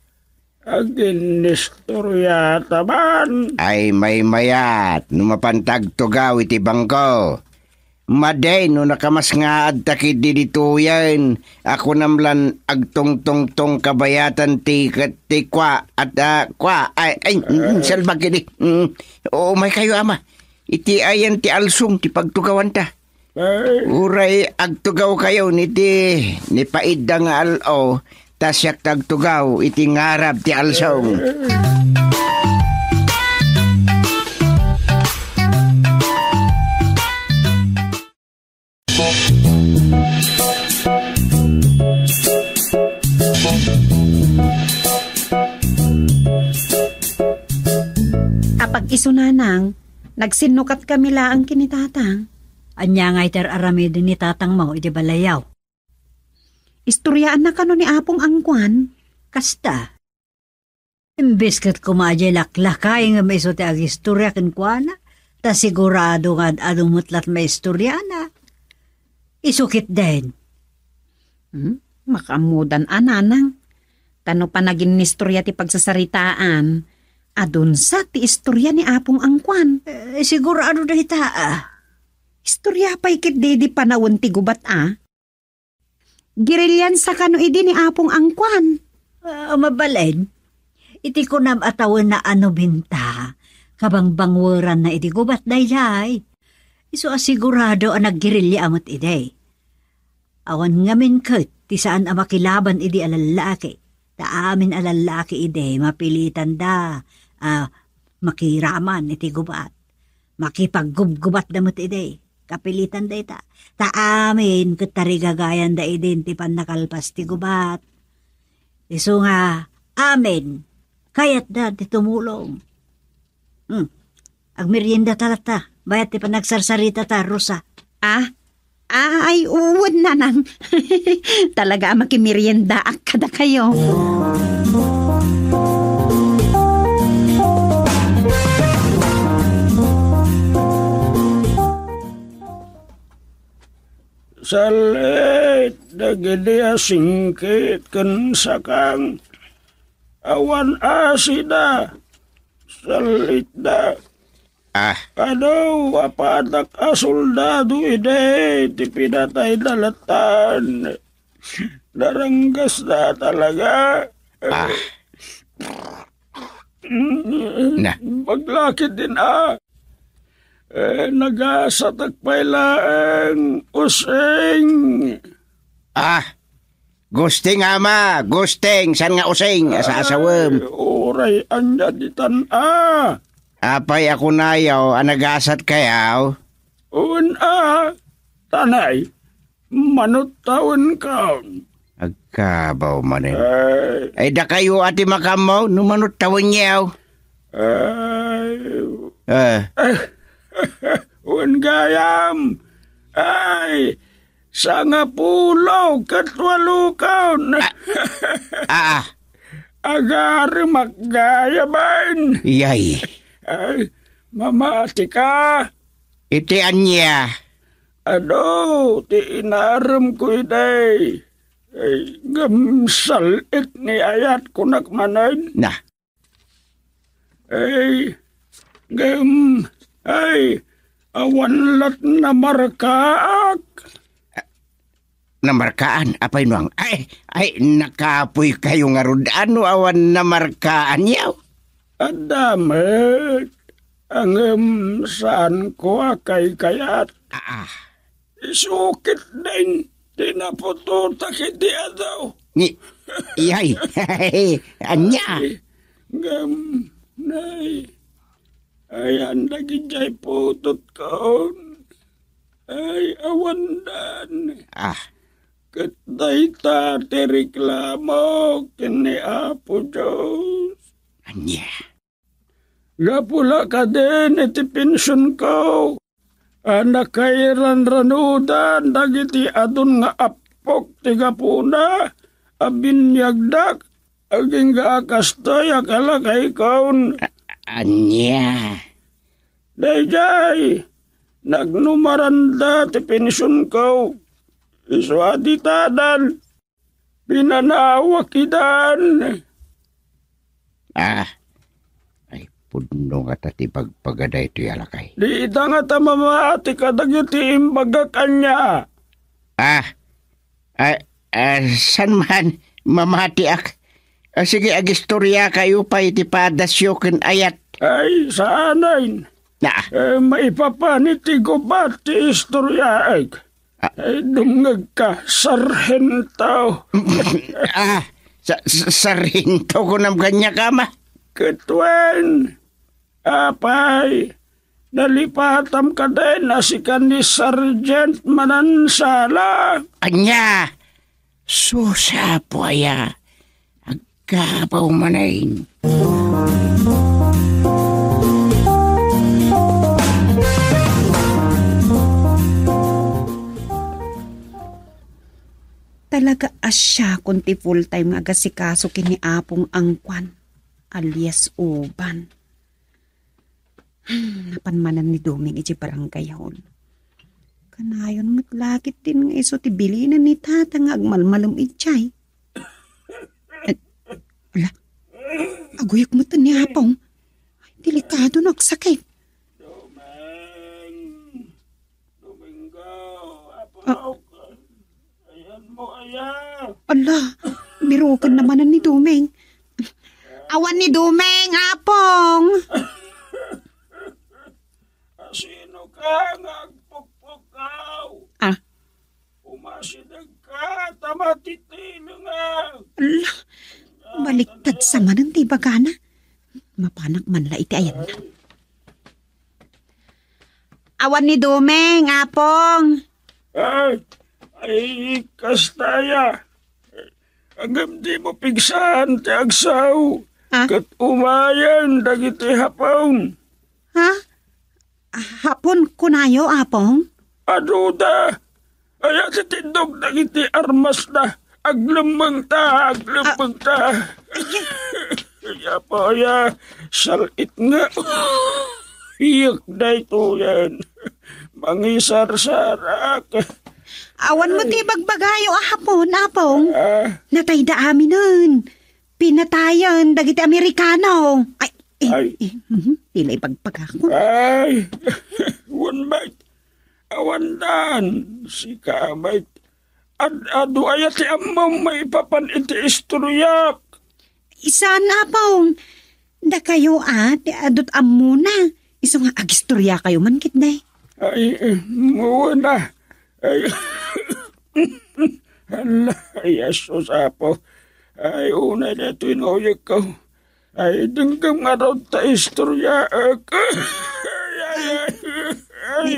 Aginnistoryata man. Ay, maymayat, no mapanta agtugaw iti bangko. Madi no nakamasngaadta ketdi ditoyen, a kunam lan agtungtungtong kabayatan ti ket ti kua, at, ah, kua, ay, ay, mm, salbag ketdi. Mm. Umaykayo, ama. Iti ayan ti alsong ti pagtugawanta. Ay. Uray agtugawkayo iti nipaidda nga al-o, ta siak ti agtugaw iti ngarab ti alsong. Apag isu, nanang, nagsinnukat kami laeng ken ni tatang. Ania ngay ti ar-aramiden ni tatangmo iti balayaw? Istoriaanna kano ni Apong Angkuan. Kasta. Imbes ket koma diay laklakay ngem isu ti agistoria kenkuana, ta sigurado nga ad-adu met la ti maistoriana. Isu ketdin. Hmm? Makaammodan a, nanang. Ta no panaginnistoria ti pagsasaritaan, adunsa ti istoria ni Apong Angkuan. Eh, sigurado dayta, a. Istoria pay ketdi idi panawen ti gubat, a. Gerilliansa kano idi ni Apong Angkuan? Ah, mabalin. Iti kunam a tawen na ano binta, kabangbangweranna iti gubat daydiay. Isu a sigurado a naggerillia met idi. Awan ngamin ket ti saan a makilaban idi a lallaki. Ta amin a lallaki idi, mapilitanda a makiraman iti gubat. Makipaggubgubatda met idi. Kapilitan dayta. Ta amin ket tarigagayanda idin ti pannakalpas ti gubat. Isu nga amin, kayatda ti tumulong. Hmm. Agmerienda ta latta. Bayat ti panagsarsarita ta, Rosa. Ah? Ay, wen, nanang. Talaga a makimeriendaak kadakayo. Sal-it dagidi a singkit ken sakang. Awan asida. Sal-itda. Ah. Adu a padak a soldado idi ti pinatayda latan. Naranggasda talaga. Ah. Na. Baglakit din, a. Eh, nagasatak pay laeng, using. Ah, gusting, ama, gusting, saan nga using, asa-asawem. Ay, uray, ania ditan, a? Apay a kunayo a nagasatkayo? Wen, a, tanay. Manuttawenkon. Agkabaw manen. Ay. Ay, dakayo a ti makaammo no manuttawenyo. Ay. Ah. Wen gayam. Ay, sangapulo ket walukon. Ah, ah. Agaremak gayam. Yay. Ay, mamatika. Iti ania? Adu ti inaremko idi. Ay, ngem sal-it ni ayat kunak manen. Na. Ay, ngem, ay, awan lat namarkaak. Namarkaan? Apay nuang? Ay, ay, nakapoykayo ngarud. Ano awan namarkaanyo? Adda met, ngem saanko a kaykayat. Ah, ah. Isukit din ti naputotak iti adu. Ni, iyay. Ania? Ay, ngem, nay, ayan dagiti putotkon. Ay, awandan. Ah. Ket dayta ti reklamo ken ni Apo Dios. Ania? Gapu la kadin iti pensionko a nakairanranudan dagiti adun nga appok ti gapuna a biniagdak, agingga a kastoy a kalakaykon. A-, ania? Daydiay, nagnumaranda ti pensionko. Isu a ditadan. Pinanawak idan. Ah. Ay, Pudno ngata ti bagbaga daytoy a lakay. Dita ngata mamati kadagiti imbagak ania. Ah, ah, ah, saan man, mamatiak. Ah, sige, agistoriakayo pay ti padasyo ken ayat. Ay, saanen. Na. Eh, maipapan iti gubat ti istoriaek. Ah. Eh, dumngegka, sarhento. Ah, sa-, sa-, sarhento kunam kaniak, ama? Ket wen, apay, nalipatam kadin a sika ni Sergeant Manansala? Ania? Sus, Apo aya, agkabaw manen. Talaga a siakon ti full-time nga agasikaso ken ni Apong Angkuan, alias Uban. Hmm, napan manen ni Doming idiay barangay hall. Kanayon met la ketdin nga isu ti bilinen ni Tata nga agmalmalem idiay. Eh, ala, aguyag met ni Apong. Ay, delikado no agsakit. Doming! Domingo, Apo, ah. Ayanmo aya? Ala, biruken na manen ni Doming. Awan ni Doming, Apong. Asino ka nga agpukpukaw? Ah. Umasidegka, ta matitilenga. Ala, baliktad sa manen ti bagana. Mapanak man la iti ayanna. Awan ni Doming, Apong. Ay, ay, kasta aya. Ngem dimo pigsaan ti agsao. Ah? Ket umayen dagiti Hapon. Ha? Hapon kunayo, Apong? Aduda. Aya ti tindog dagiti armasda. Aglemmengta, aglemmengta. Ah. Aya pa, aya, sal-it nga. Iyek daytoyen. Mangisarsarak. Awan mo ti bagbagayo a Hapon, Apong. Ah. Natayda aminen. Pinatayen dagiti Amerikano. Ay, eh, ay. Eh, mhm, dila ibagbagako. Ay, wen met. Awandan, sika met. Ad-adu aya ti ammom maipapan iti istoriak? Saan, Apong. Dakayo a, ti adut ammona. Isu nga agistoriakayo man ketdi. Ay, eh, wen a. Ay, hala, ay, asus, Apo. Ay, unay daytoy nga uyekko. Ay, denggem ngarud ta istoryaek. Ay, ay, ay,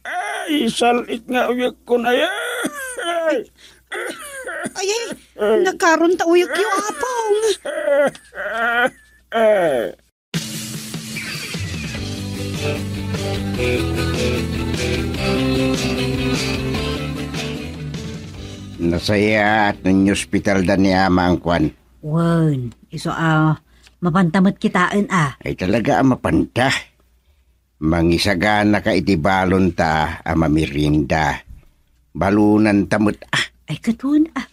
ay, sal-it nga uyekko na yan. Ay. Ay, ay, nakaron ta uyekyo, Apong. Ay. Nasayaat no inyospitalda ni Ama Angkuan. Wen, isu a, mapanta met kitaen a. Ay, talaga a mapanta. Mangisaganaka iti balonta a mamirienda. Balonanta met a. Ay, ket wen a.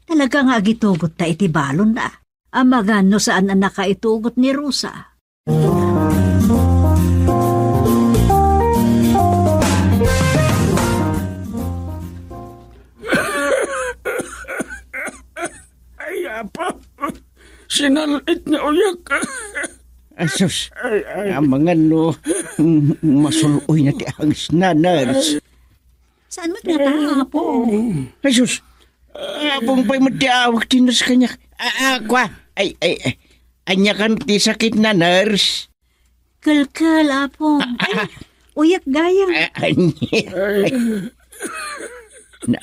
Talaga nga agitugotta iti balon a. Amangan no saan a nakaitugot ni Rosa. Ay, Apo, sinal-it nga uyak. Asus, ay, ay. Amangan no, mm, masul-oy na ti agisna, nurse. Saan met ngata, Apo? Ay, sus. Apong pay met ti awag ti nurse kaniak. A, a, kua. Ay, ay, ay. Ania kan ti sakit na, nurse? Kelkel, Apo. Ay, uyak gayam. A, ania? Na.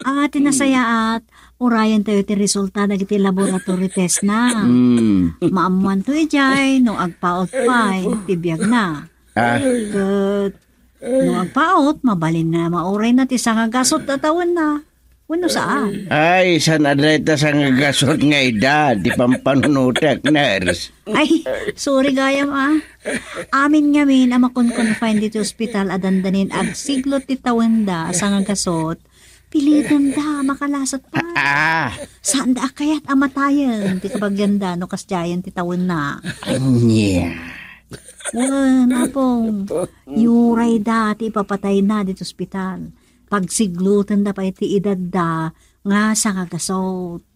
Ah, ti nasayaat, urayen tayo ti resulta dagiti laboratory test na. Mm. Maammuan to idiay, no agpaut pay, ti biag na. Ah. Ket no agpaut, mabalin na maurayna ti sangagasut a tawenna. Wenno saan? Ay, saan a dayta sangagasut nga edad, ti pampanunotek, nurse? Ay, sorry gayam, ah. Amin ngamin a makon-confine diti ospital a dandanin agsiglot ti tawenda a sangagasut, Pilitenda a makalasat pay. Ah. Saanda a kayat a matayen ti kabagianda no kasdiayen ti tawenna. Ania? Wen, Apong, iurayda ti ipapatayna ditoy ospital. Pagsiglutenda pay ti edadda nga sangagasut.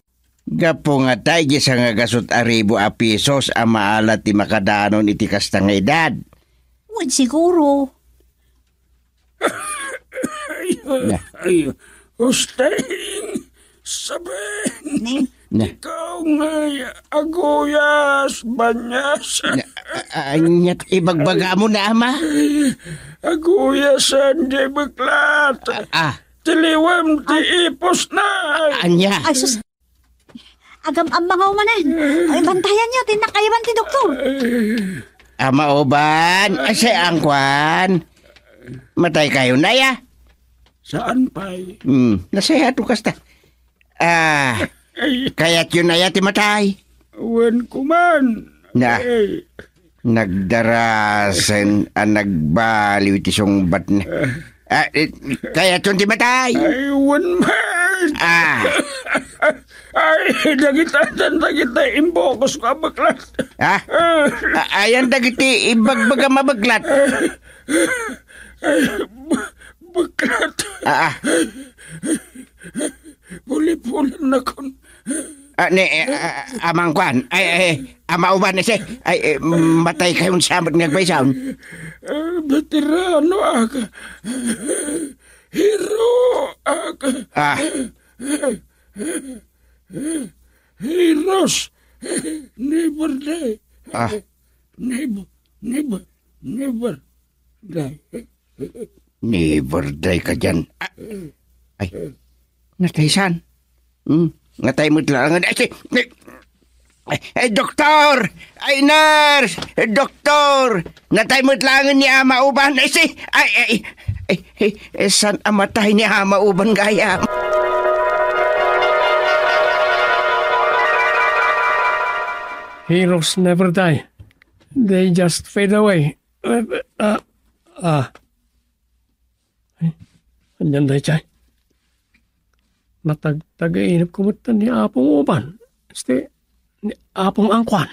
Gapu ngata idiay sangagasut a ribu a pesos a maala ti makadanon iti kasta nga edad. Wen, siguro. Na. Ay, Husteng, saben. Ne? Na. Ikaw ngay aguyas, banyas. Na, a-, a-, aniat ibagbagamo na, Ama? Ay, aguyasen ti beklat. Ah, ah. Tiliwem ti ipusna. Ania? Ay, sus. Agam-ammangaw manen. Ay, bantayanyo, ti nakayaban ti doktor. Ama uban, ay, say angkuan. Matay kayo na, ya? Saan pay? Hmm, nasaya to kasta. Ah, ay, kayatyo na ya ti matay? Wen kuman. Na. Ay. Nagdarasen a nagbaliw iti sungbatna. Ah, eh, kayatyon ti matay? Ay, wen man. Ah. Ay, dagita, dagita, imbukosko a beklat. Ha? Ah. A-, ayan dagiti ibagbagam a beklat? Ay, be-, beklat. Ah, ah. Puli-pulin nakon. Ah, ni, eh, ah, amang kuan. Ay, ay, ama uban, isi. Ay, eh, matay kayon sa amat nga agpaysaon. Eh, veterano ak. Hero ak. Ah. Heroes never die. Ah. Never, never, never die. Never die ka dyan. Ah. Ay, natay san? Hmm? Natay met laangen. Ay, si, ay, ay, doktor! Ay, nurse! Doktor! Natay met laangen ni Ama Uban. Ay, si, ay, ay, ay, ay, ay, san a matay ni Ama Uban gayam? Heroes never die. They just fade away. Uh, uh, uh. Ay, anian daydiay? Natagtagainep ko met ni Apong Uban. Este, ni Apong Angkuan.